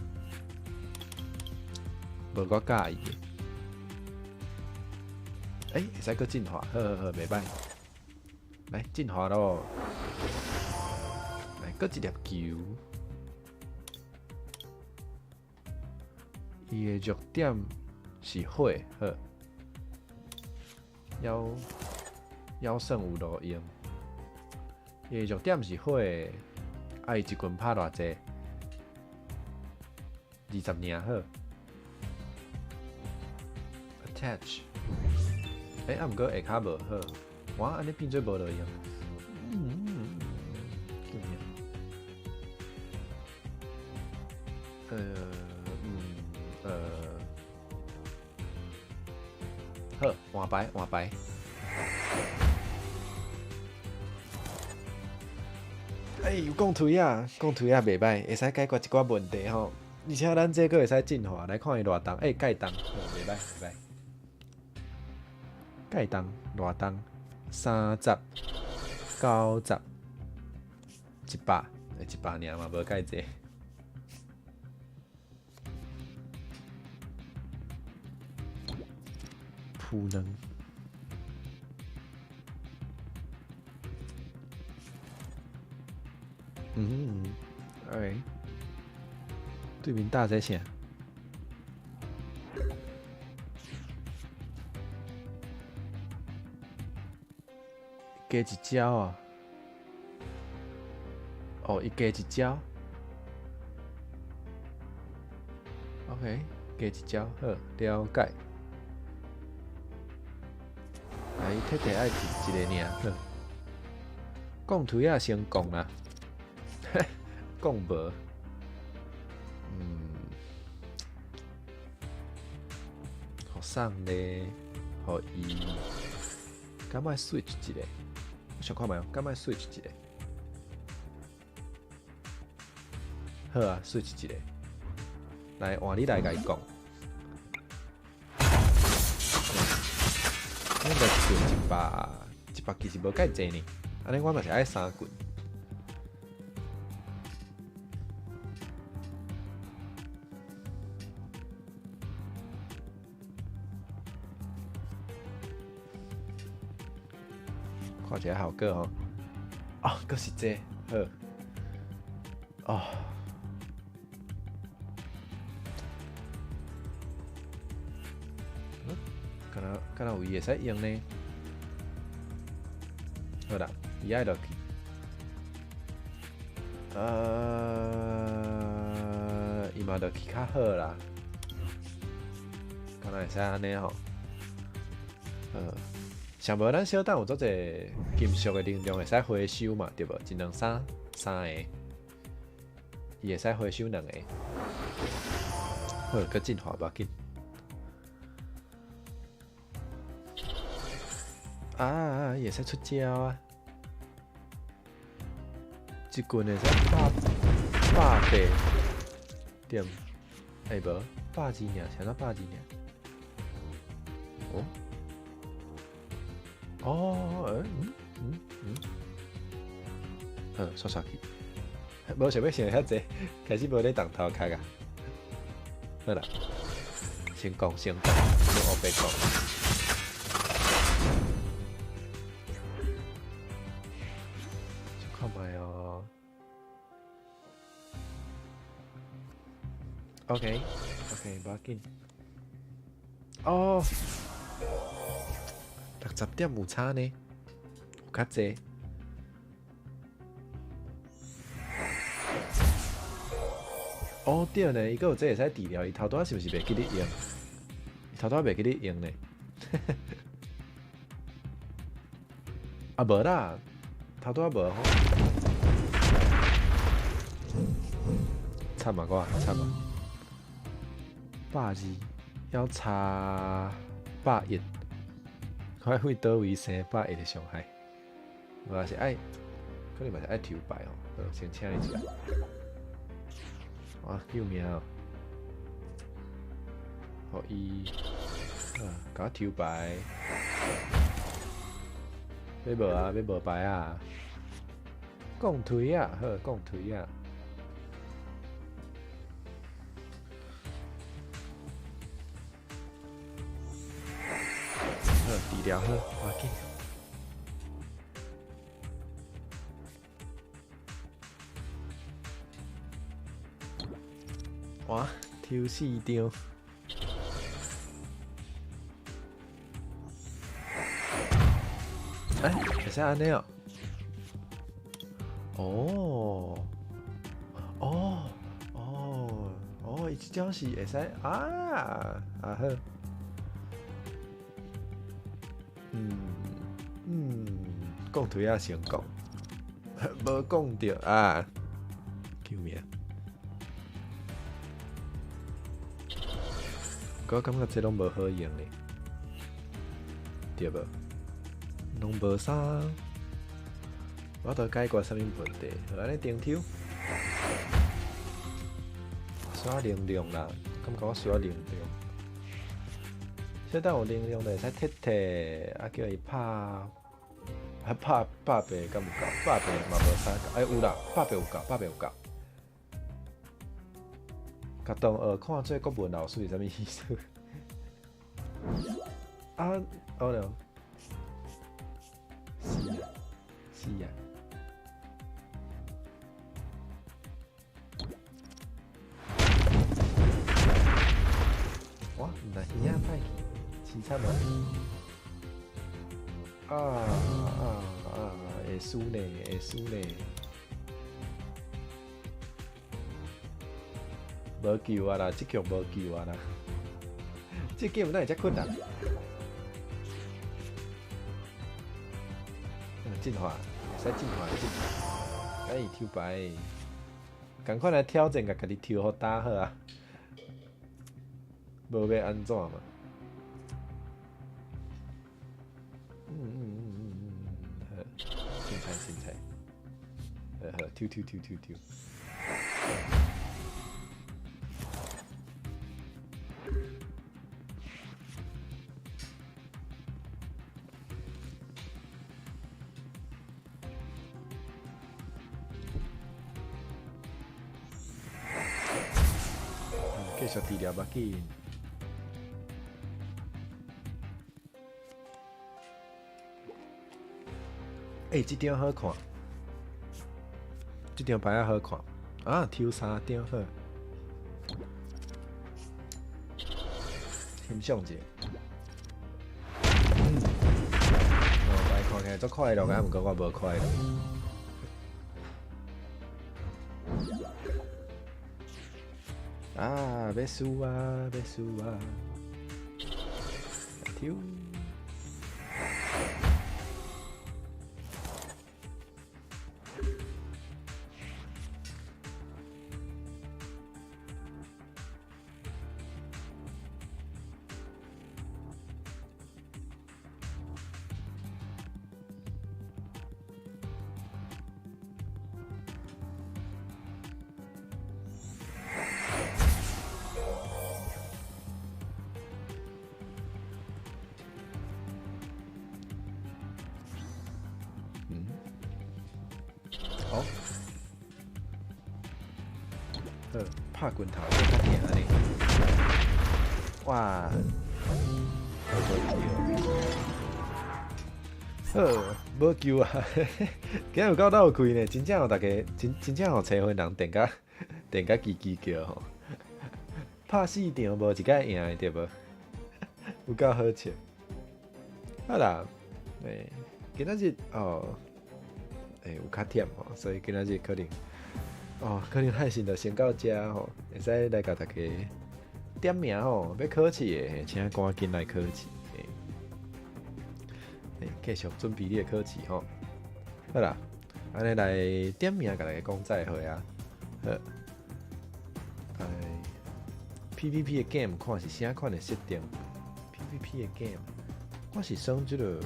無我佮意的。欸，會使閣進化，好好好，袂歹。來進化咯，來閣一粒球。伊的弱點是火，好。妖妖算有路用。伊的弱點是火，啊，伊一棍拍偌濟？20爾好。Attach。欸，啊，毋過下跤無好，哇，按呢變做無路用。救命！好，換牌換牌。欸，有講推啊，講推啊，袂歹，會使解決一寡問題吼。而且咱這閣會使進化，來看伊偌重，欸，蓋重，袂歹袂歹。蓋重偌重，30、90、100，欸，100爾嘛，無蓋濟。噗能。嗯，哎，對面打這啥？加一招啊！哦，伊加一招。OK，加一招，好，了解。來，特地愛一一個爾，好。講推仔先講啦，講無，予送咧，予伊，敢愛 switch 一下？我想看覓哦，敢愛 switch 一下？好啊，switch 一下，來換你來共伊講。我來一棍100，100其實無蓋濟呢。按呢我嘛是愛三棍。看一下效果吼。哦，閣是這個，好。哦。敢若敢若有伊會使用呢？好啦，伊愛落去。伊嘛落去較好啦。敢若會使按呢吼？上無咱小等有足濟金屬的能量會使回收嘛，對無？一兩三三个，伊會使回收兩個。好，閣進化無要緊。啊，伊會使出招啊！一棍會使百百八點，欸無120爾，啥物120爾？哦，哦，欸，嗯嗯嗯，好，煞煞去，無想欲想遐濟，開始無咧動頭殼啊！好啦，先講先講，先烏白講。看覓哦。OK，OK，無要緊。哦，60， 60點有差呢，有較濟。哦對呢，伊閣有這會使治療，伊頭拄仔是毋是袂記得用？伊頭拄仔袂記得用呢？啊無啦，頭拄仔無吼。慘啊我，慘啊！120，猶差110，看為佗位生110的傷害，無是愛，可能嘛是愛抽牌哦。好，先請你一下。哇，救命哦！予伊啊，共我抽牌，欲無啊？欲無牌啊？摃槌仔，好，摃槌仔。好，治療好，趕緊。哇，抽四張。欸，會使按呢喔？哦，哦，哦，哦，伊這張是會使啊，啊好。嗯嗯，摃槌仔成功，無摃著啊！救命！我感覺這攏無好用咧，對無？攏無啥，我著解決啥物問題？好，按呢重抽，需要能量啦，感覺我需要能量。小等有能量就會使踢踢，啊叫伊拍，啊拍百八敢有夠？百八嘛無啥夠，欸有啦，百八有夠，百八有夠。共同學看做國文老師是啥物意思？啊，哦了，是啊，是啊。哇，毋知耳仔歹去，凄慘啊！啊啊啊！會輸呢，會輸呢。無救啊啦！這局無救啊啦！這 game 哪會遮困難？進化，會使進化，進化。哎，抽牌，仝款來挑戰，共家己抽予焦好啊！無欲按怎嘛？嗯嗯嗯嗯嗯嗯，好，凊彩凊彩，好好，抽抽抽抽抽。繼續治療，無要緊。欸，這張好看，這張牌仔好看，啊，抽三張好，欣賞者。嗯，哦，牌看起來足快樂，啊，毋過我無快樂。啊，欲輸啊，欲輸啊！抽。嗯，好，好，拍拳頭閣較疼呢。哇，無救，好，無救啊！今日有夠鬥氣呢，真正予逐家真真正予找份人電甲電甲吱吱叫吼，拍四場無一擺贏的對無？有夠好笑。好啦，欸，今仔日哦，欸，有較忝吼，所以今仔日可能哦，可能海信就先到遮吼，會使來共大家點名吼，欲考試的，請趕緊來考試，欸，繼續準備你的考試吼。好啦，按呢來點名，共大家講再會啊。好，哎，PVP 的 game 看是啥款的設定？PVP 的 game，我是算這個，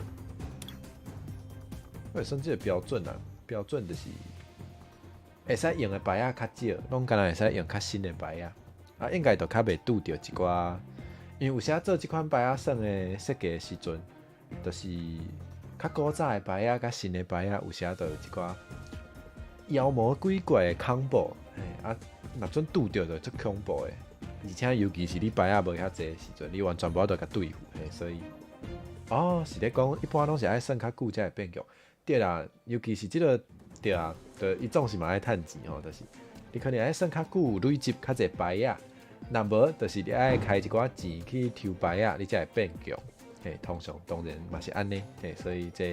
我是算這個標準啊，標準就是會使用的牌仔較少，攏敢若會使用較新的牌仔，啊，應該就較袂拄著一寡，因為有時做這款牌仔耍的設計的時陣，就是較古早的牌仔佮新的牌仔，有時就有一寡妖魔鬼怪的 combo，嘿，啊，若準拄著就足恐怖的，而且尤其是你牌仔無遐濟的時陣，你完全無法度共對付，嘿，所以，哦，是咧講一般攏是愛耍較久才會變強，對啦，尤其是這個，對啊，就伊總是嘛愛趁錢吼，就是你可能愛耍較久，累積較濟牌仔，若無就是你愛開一寡錢去抽牌仔，你才會變強。嘿，通常當然嘛是按呢，嘿，所以這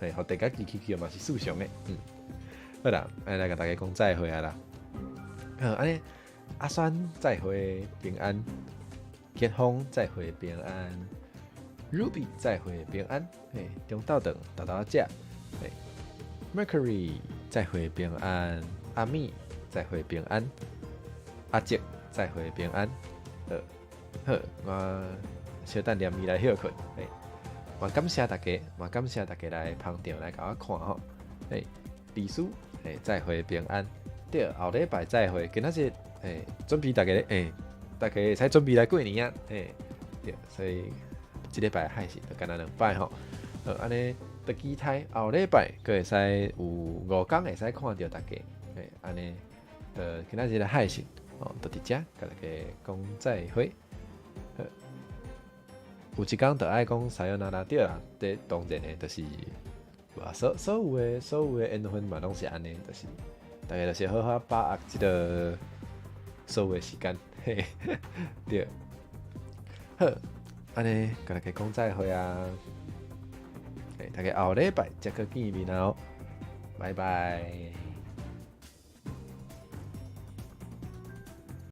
嘿，予大家記起去嘛是事常的，嗯，好啦，按呢來共大家講再會啊啦，好，按呢阿酸再會平安，傑峰再會平安，Ruby 再會平安，嘿，中晝頓豆豆仔食，嘿，Mercury 再會平安，阿米再會平安，阿杰再會平安，好，好，我小等連伊來歇睏，嘿，嘛感謝大家，嘛感謝大家來捧場來共我看吼，嘿，李叔，嘿，再會平安，對，後禮拜再會，今仔日，嘿，準備大家，欸，大家會使準備來過年啊，嘿，對，所以這禮拜還是就干焦兩擺吼，好，按呢，就期待後禮拜閣會使有五工會使看著大家，嘿，按呢，就今仔日的海信，哦，就佇遮，共大家講再會。好，有一工就愛講さよなら對啦，這當然的，就是所有的緣分嘛，攏是按呢，就是大家就是好好把握這個所有的時間，嘿，對。好，按呢，共大家講再會啊！大家後禮拜再閣見面哦，拜拜。